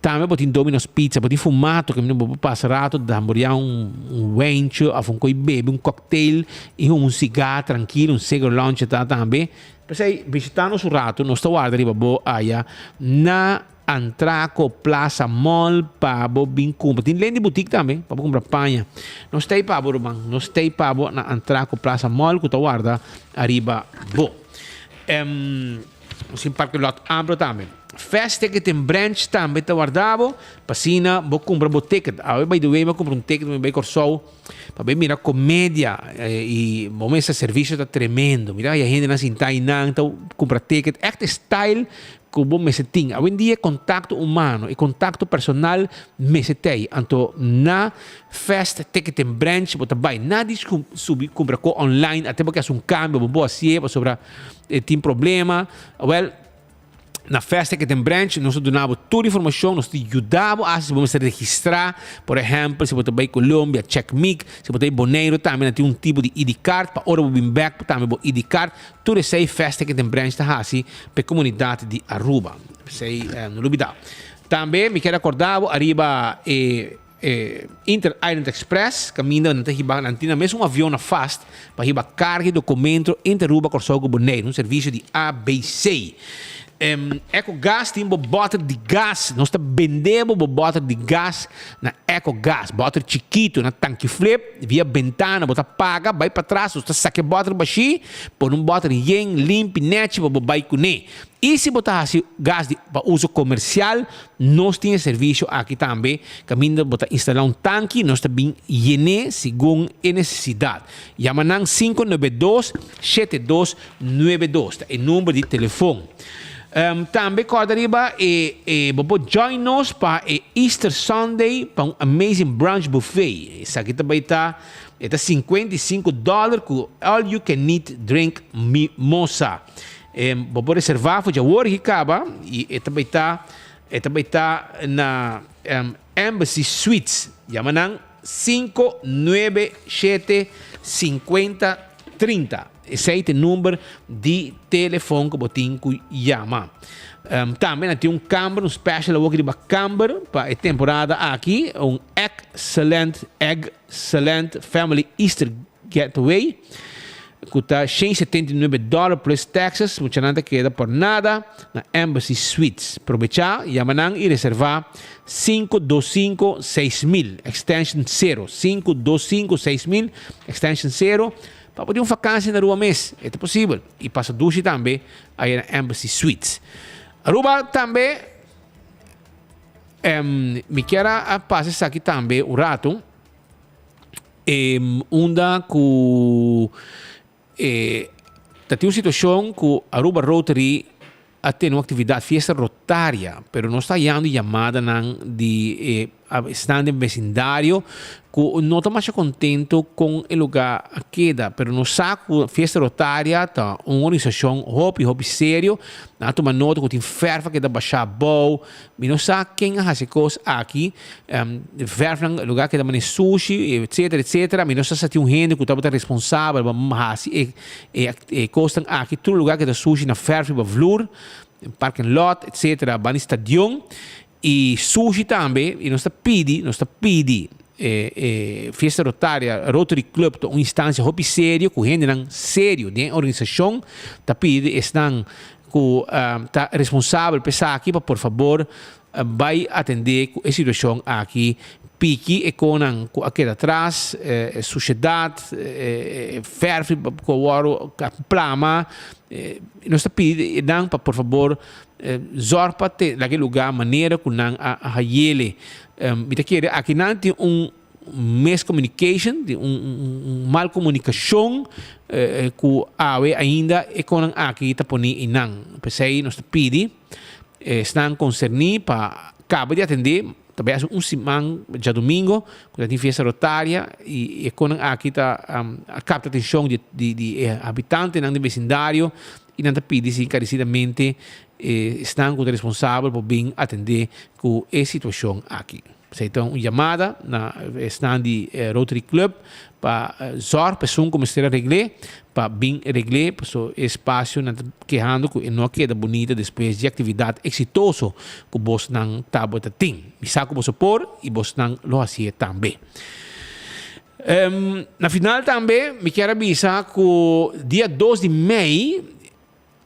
Tambe bo tin Domino's Pizza, bo tin Fumato kaminda bo por pasa rato damburiá un un wijntje òf un koi bebe, un cocktail i huma un sigá trankil, un cigar lounge ta tambe. P'esei bishitá nos un rato, nos ta warda riba bo aya na Antraco Plaza Mall pa bo bin cumpra. Tin Lendy Boutique tambe pa bo cumpra paña. Nos ta ei pa bo ruman. Nos ta ei pa bo na Antraco Plaza Mall cu ta warda ariba bo. Nos tin parking lot amplio tambe. Fast Ticketing Branch tambe ta warda bo pa asina bo cumpra bo ticket. Awe by the way mi a cumpra un ticket mi bai Corsou pa bai mira comedia y bo mester servicio ta tremendo. Mira haya hendenan sinta einan ta cumpra ticket. Echt e style Ku bo mester tin. Awendia e kontakto humano, e kontakto personal mester t'ei. Anto na Fast Ticketing Branch bo ta bai. Na di subi kumpra ko online ate bo ke hasi un kambio bo bo hasié pasobra e tin problema. Wèl, na Fast Ticketing Branch nos ta duna bo tur informashon, nos ta yuda bo hasi si bo mester registrá. Por ehèmpel si bo ta bai Colombia, check mic. Si bo ta bai Boneiru tambe nan tin un tipo di ID card pa ora bo bin bèk tambe bo ID card. Tur esei festa ku den Branch ta hasi pa e komunidat di Aruba. P'esei no lubidá. Tambe mi kier akorda bo ariba e Inter Island Express kaminda nan ta hiba nan tin nan mes un avion na fast pa hiba karga i dokumento entre Aruba, Kòrsou ku Boneiru, un servisio di ABC. Ecogas tin bo bòter di gas. Nos ta bende bo bo bòter di gas na Ecogas. Bòter chikitu na tanki flip via bentana bo ta paga bai patras nos ta saka e bòter bashí pone un bòter yen limpi nèchi pa bo bai kuné. I si bo ta hasi gas di pa uso komersial nos tin e servisio aki tambe kaminda bo ta instalá un tanki nos ta bin yen'é segun e nesesidat. Yama nan 592 72 92 ta e number di telefon. Tambe kòrda riba e e bo por join nos pa e Easter Sunday pa un amazing brunch buffet. Esaki ta bai ta e ta 55 dollar ku all you can eat drink mimosa. Bo por reserva for djawor aki kaba i e ta bai ta e ta bai ta na Embassy Suites. Yama nan 597 50 30. Esei ta e number di telefon ku bo tin ku yama. Tambe nan tin un kamber, un special awoki riba kamber pa e temporada aki, un excellent, egg-cellent family Easter getaway ku ta 179 dollar plus taxes. Muchanan ta keda por nada na Embassy Suites. Probechá, yama nan i reservá 525 6000, extension sero, 525 6000, extension sero. Pa bo tin un vakantie na Aruba mes, e ta posibel. Y pasa dushi tambe aya na Embassy Suites. Aruba tambe, em, mi kier a pasa esaki tambe un rato, em, unda cu e ta tin un situacion cu Aruba Rotary a tene un actividad, fiesta rotaria, pero nos ta hayando yamadanan di e esnan den vecindario cu no ta masha contento con e lugar a keda, pero nos sa cu fiesta rotaria ta un organisacion hopi hopi serio, nan a tuma nota cu tin verf a keda basha abou, mi no sa ken a haci e cos aki, verfnan e lugar a keda mane sushi etcetera etcetera, mi no sa si tin un hende cu tabata responsabel pa haci e E kosnan aki tur lugar ku ta sushi na fèrf riba vloer, parking lot etc. Banda di stadion i sushi tambe i nos ta pidi, nos ta pidi e Fiesta Rotaria, Rotary Club ta un instansia hopi serio ku hendenan serio den e organisashon ta pidi esnan ku ta responsabel pa esaki pa por fabor Bai atendé ku e situashon aki, piki e konan ku a keda atras, e sushedat, e fèrf ku a wòrdu plama. Nos ta pidi nan pa por fabor zòrg pa te laga e lugá manera ku nan a hayele. Mi ta kere aki nan tin un. miscommunication, tin un mal comunicacion cu awe ainda e conan aki ta poni einan. P'esey nos ta pidi esnan concerni pa caba di atende, ta bay haci un siman djadomingo cu ta tin fiesta rotaria y e conan aki ta a capta atencion di e habitantenan di vecindario y nan ta pidi si encarecidamente esnan cu ta responsabel por bin atende cu e situacion aki. Esei ta un yamada na esnan di Rotary Club pa zorg pa esun cu mester a regl'é pa bin regl'é paso e espacio nan ta kehando cu e no a keda bunita despues di actividad exitoso cu bosnan tabata tin. Mi sa cu boso por y bosnan lo hacié tambe. Na final tambe mi kier a bisa cu dia dos di mei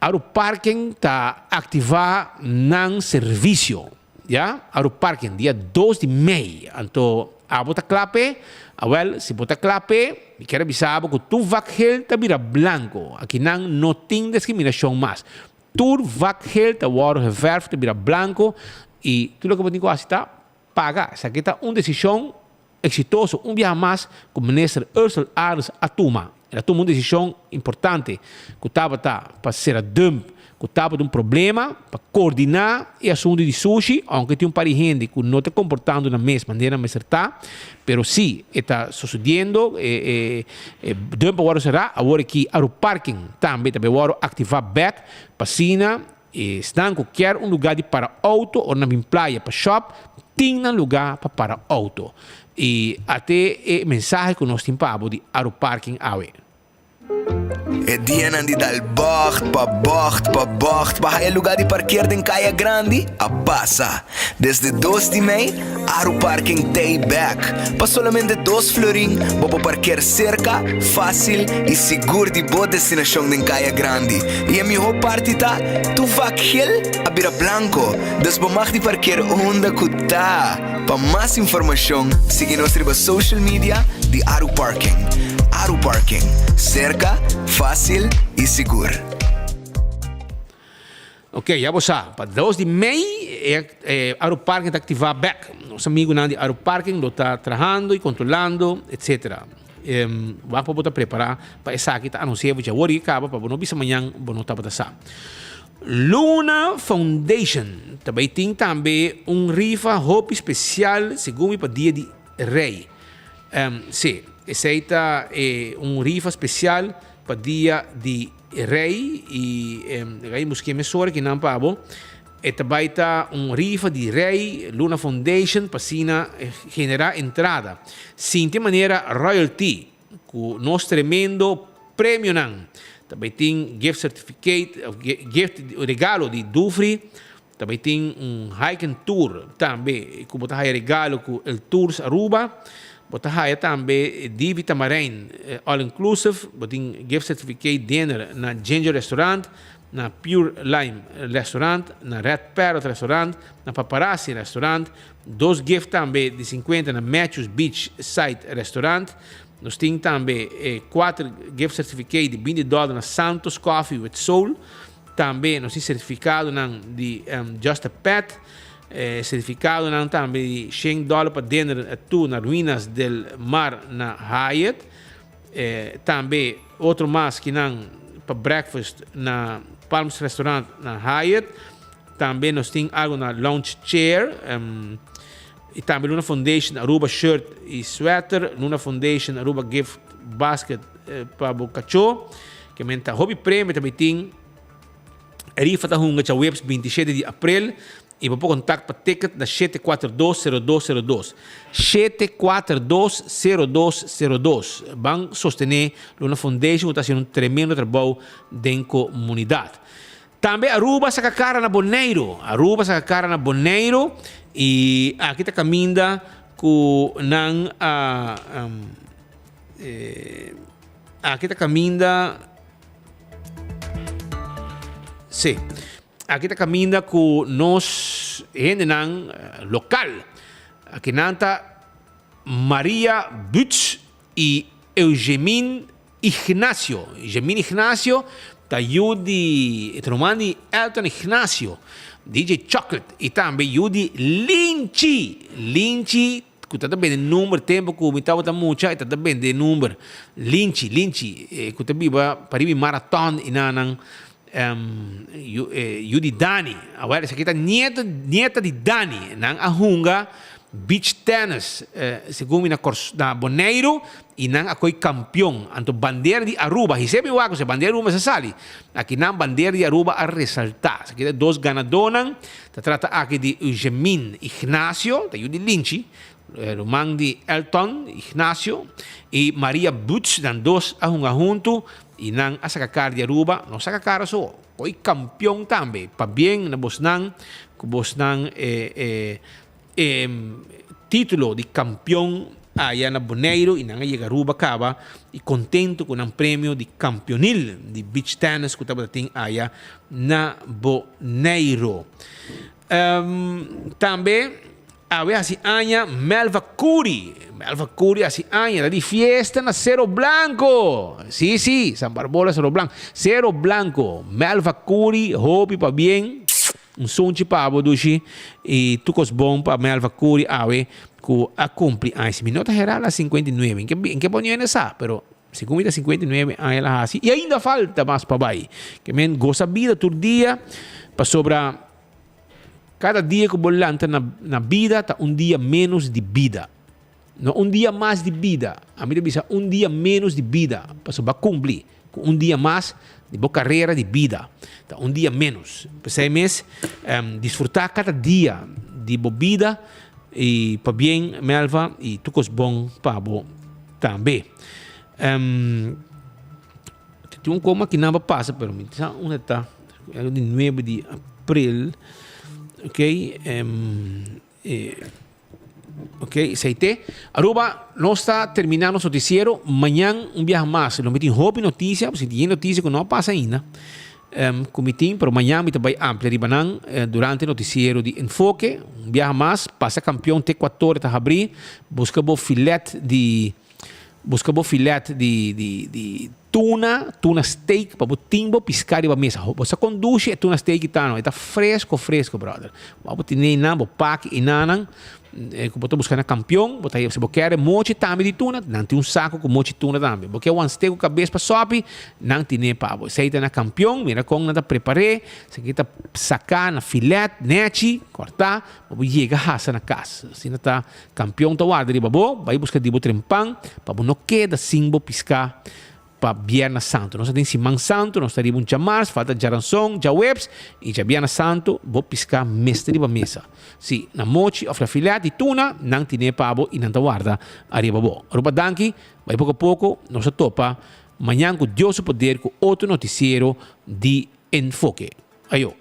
Aruparking ta activa nan servicio, ya, Aruparking dia dos di mei, anto abo ta cla p'e? Awel, si bo ta cla p'e, mi kier a bisa bo cu tur vak geel ta bira blanco, akinan no tin discriminacion mas, tur vak geel ta wordo geverf ta bira blanco y tur loke bo tin cu haci ta paga, esaki ta un decision Exitoso un biaha mas cu Minister Ursell Arends a tuma. El a tuma un decision importante cu tabata pa cera dump cu tabata un problema pa coordina e asunto di sushi, aunke tin un par di hende cu no ta comportando na mes manera mester ta, pero si e ta sucediendo e e dump a wordo cera, awor aki Aruparking tambe ta bay wordo activa bek pa asina Esnan ku kier un lugá di para outo ora nan bin playa pa shòp, tin nan lugá pa para outo. I ate e mensahe ku nos tin pa bo di Aruparking awe. E dianan di dal bògt pa bògt pa bògt pa haya lugá di parker den Kaya Grandi a pasa. Desde dos di mei, Aruparking t'ei bèk. Pa solamente dos florin, bo por parker serka, fásil i sigur di bo destinashon den Kaya Grandi. I e mihó parti ta, tur vak gel a bira blanko, dus bo mag di parker unda ku ta. Pa mas informashon, sigui nos riba social media di Aruparking. Aruparking, serka, fásil i sigur. Ok, ya bo sa, pa dos di mei e Aruparking ta aktivá bèk. Nos amigunan di Aruparking lo ta trahando i kontrolando, etsetera. Wak pa bo ta prepará pa esaki ta anunsiá bo djawor i kaba pa bo no bisa mañan bo no tabata sa. Luna Foundation ta bai tin tambe un rifa hopi spesial segun mi pa dia di Rei. Sí, esei ta un rifa spesial pa dia di Rei i e busk'é mesora kinan pa bo. E ta bai ta un rifa di Rei Luna Foundation pa asina generá entrada. Sinti manera royalty ku nos tremendo premionan. Ta bai tin gift certificate of gift regalo di Dufry. Ta bai tin un hiking tour tambe ku bo ta haya regalo ku El Tours Aruba. Bo ta haya tambe Divi Tamarijn all inclusive. Bo tin gift certificate dinner na Ginger Restaurant, na Pure Lime Restaurant, na Red Parrot Restaurant, na Paparazzi Restaurant. Dos gift tambe di 50 na Matthews Beach Side Restaurant. Nos tin tambe kuater gift certificate di binti dòler na Santos Coffee with Soul. Tambe nos tin sertifikadonan di Just a Pet, sertifikadonan tambe di shen dòler pa dinner tu na Ruinas del Mar na Hyatt. Tambe otro mas kinan pa breakfast na Palms Restaurant na Hyatt. Tambe nos tin algo na Lounge Chair. Y tambe Luna Foundation Aruba shirt y sweater, Luna Foundation Aruba gift basket pa bo cachó. Ke men ta hopi premio ta tin. Rifa ta hunga djaweps 27 di april y bo por contact pa ticket na 742-0202. 742-0202. Ban sostene Luna Foundation cu ta haciendo un tremendo trabou den comunidad. Tambe Aruba saka kara na Boneiru. Aruba saka kara na Boneiru i aki ta kaminda ku nan a aki ta kaminda si aki ta kaminda ku nos hendenan lokal aki nan ta Maria Butz i Eugemin Ignacio, Gemini Ignacio ta yu di e ta ruman di Elton Ignacio, DJ Chocolate, i tambe yu di Linchi, Linchi. ku ta ta bende number tempu ku mi tabata mucha e ta ta bende number. Linchi, Linchi, e ku ta biba pariba di Marathon i nan yu yu di Dani. Awel esaki ta nieto nieta di Dani. Nan a hunga beach tennis segun mi na Kors na Boneiru i nan a koi kampion. Anto bandera di Aruba, hisé mi wak ku se bandera di Aruba mester sali. Aki nan bandera di Aruba a resaltá. Esaki ta e dos ganadonan. Ta trata aki di Eugemin Ignacio, ta yu di Linchi, ruman di Elton Ignacio, i Maria Butz. Nan dos a hunga huntu i nan a saka kar di Aruba. No saka kar aso, koi kampion tambe. Pabien na bosnan ku bosnan e E titulo di kampion aya na Boneiru i nan a yega Aruba kaba i kontentu ku nan premio di kampionil di beach tennis ku tabata tin aya na Boneiru. Tambe awe hasi aña Melva Curi. Melva Curi hasi aña ta di fiesta na Cero Blanco. Si si, San Barbola Cero Blanco. Cero Blanco, Melva Curi hopi pabien. Un sunchi pa abo dushi y tur cos bon pa Melva Curi awe cu a cumpli aña. Si mi no ta hera la 59, en ke en ke poniendo esa, pero segun mi ta 59 aña la haci y ainda falta mas pa bay. Ke men goza bida tur dia pasobra cada dia cu bo lanta na na bida ta un dia menos di bida. No un dia mas di bida, ami ta bisa un dia menos di bida pasobra bo a cumpli. Ku un dia mas di bo karera di bida ta un dia ménos. P'esei mes, disfrutá kada dia di bo bida i pabien Melva i tur kos bon pa bo tambe. Tin un koma ki nan a pasa pero mi sa unda ta, algu di nuebe di april, okay. Ok, esei te. Aruba, nos ta termina nos noticiero. Mañan un biaha mas. Lo mi tin hopi noticia, pasobra tin noticia ku no a pasa ainda. Um, ku mi tin, pero mañan mi ta bai amplia riba nan eh, durante noticiero di Enfoke. Un biaha mas, pasa kampion te kuator ta habrí. Buska bo filet di Buska bo filet di di di tuna, tuna steak pa bo tin bo piská riba mesa. Bo sa kon dushi e tuna steak ta no, e ta fresco fresco brother. Bo a tene einan, bo pak einanan ku bo ta buska na Kampion, bo ta si bo kere mochi tambe di tuna, nan tin un sako ku mochi tuna tambe. Bo ke wan steak ku kabes pa sòpi, nan tine pa bo. Esei ta na Kampion, mira kon nan ta prepar'é, esaki ta saká na filet nèchi, kòrtá, pa bo yega hasa na kas. Asina ta Kampion ta warda riba bo, bai buska di bo trempan pa bo no keda sin bo piská pa Bierna Santu. Nos ta den Siman Santu, nos ta riba un djamars, falta djaranson, djaweps i djabierna Santu bo piská mester riba mesa. Si, na mochi òf na filet di tuna, nan tine pa bo i nan ta warda ariba bo. Aruba danki, bai poko poko, nos ta topa mañan ku Dios su poder ku otro notisiero di Enfoke. Ayo.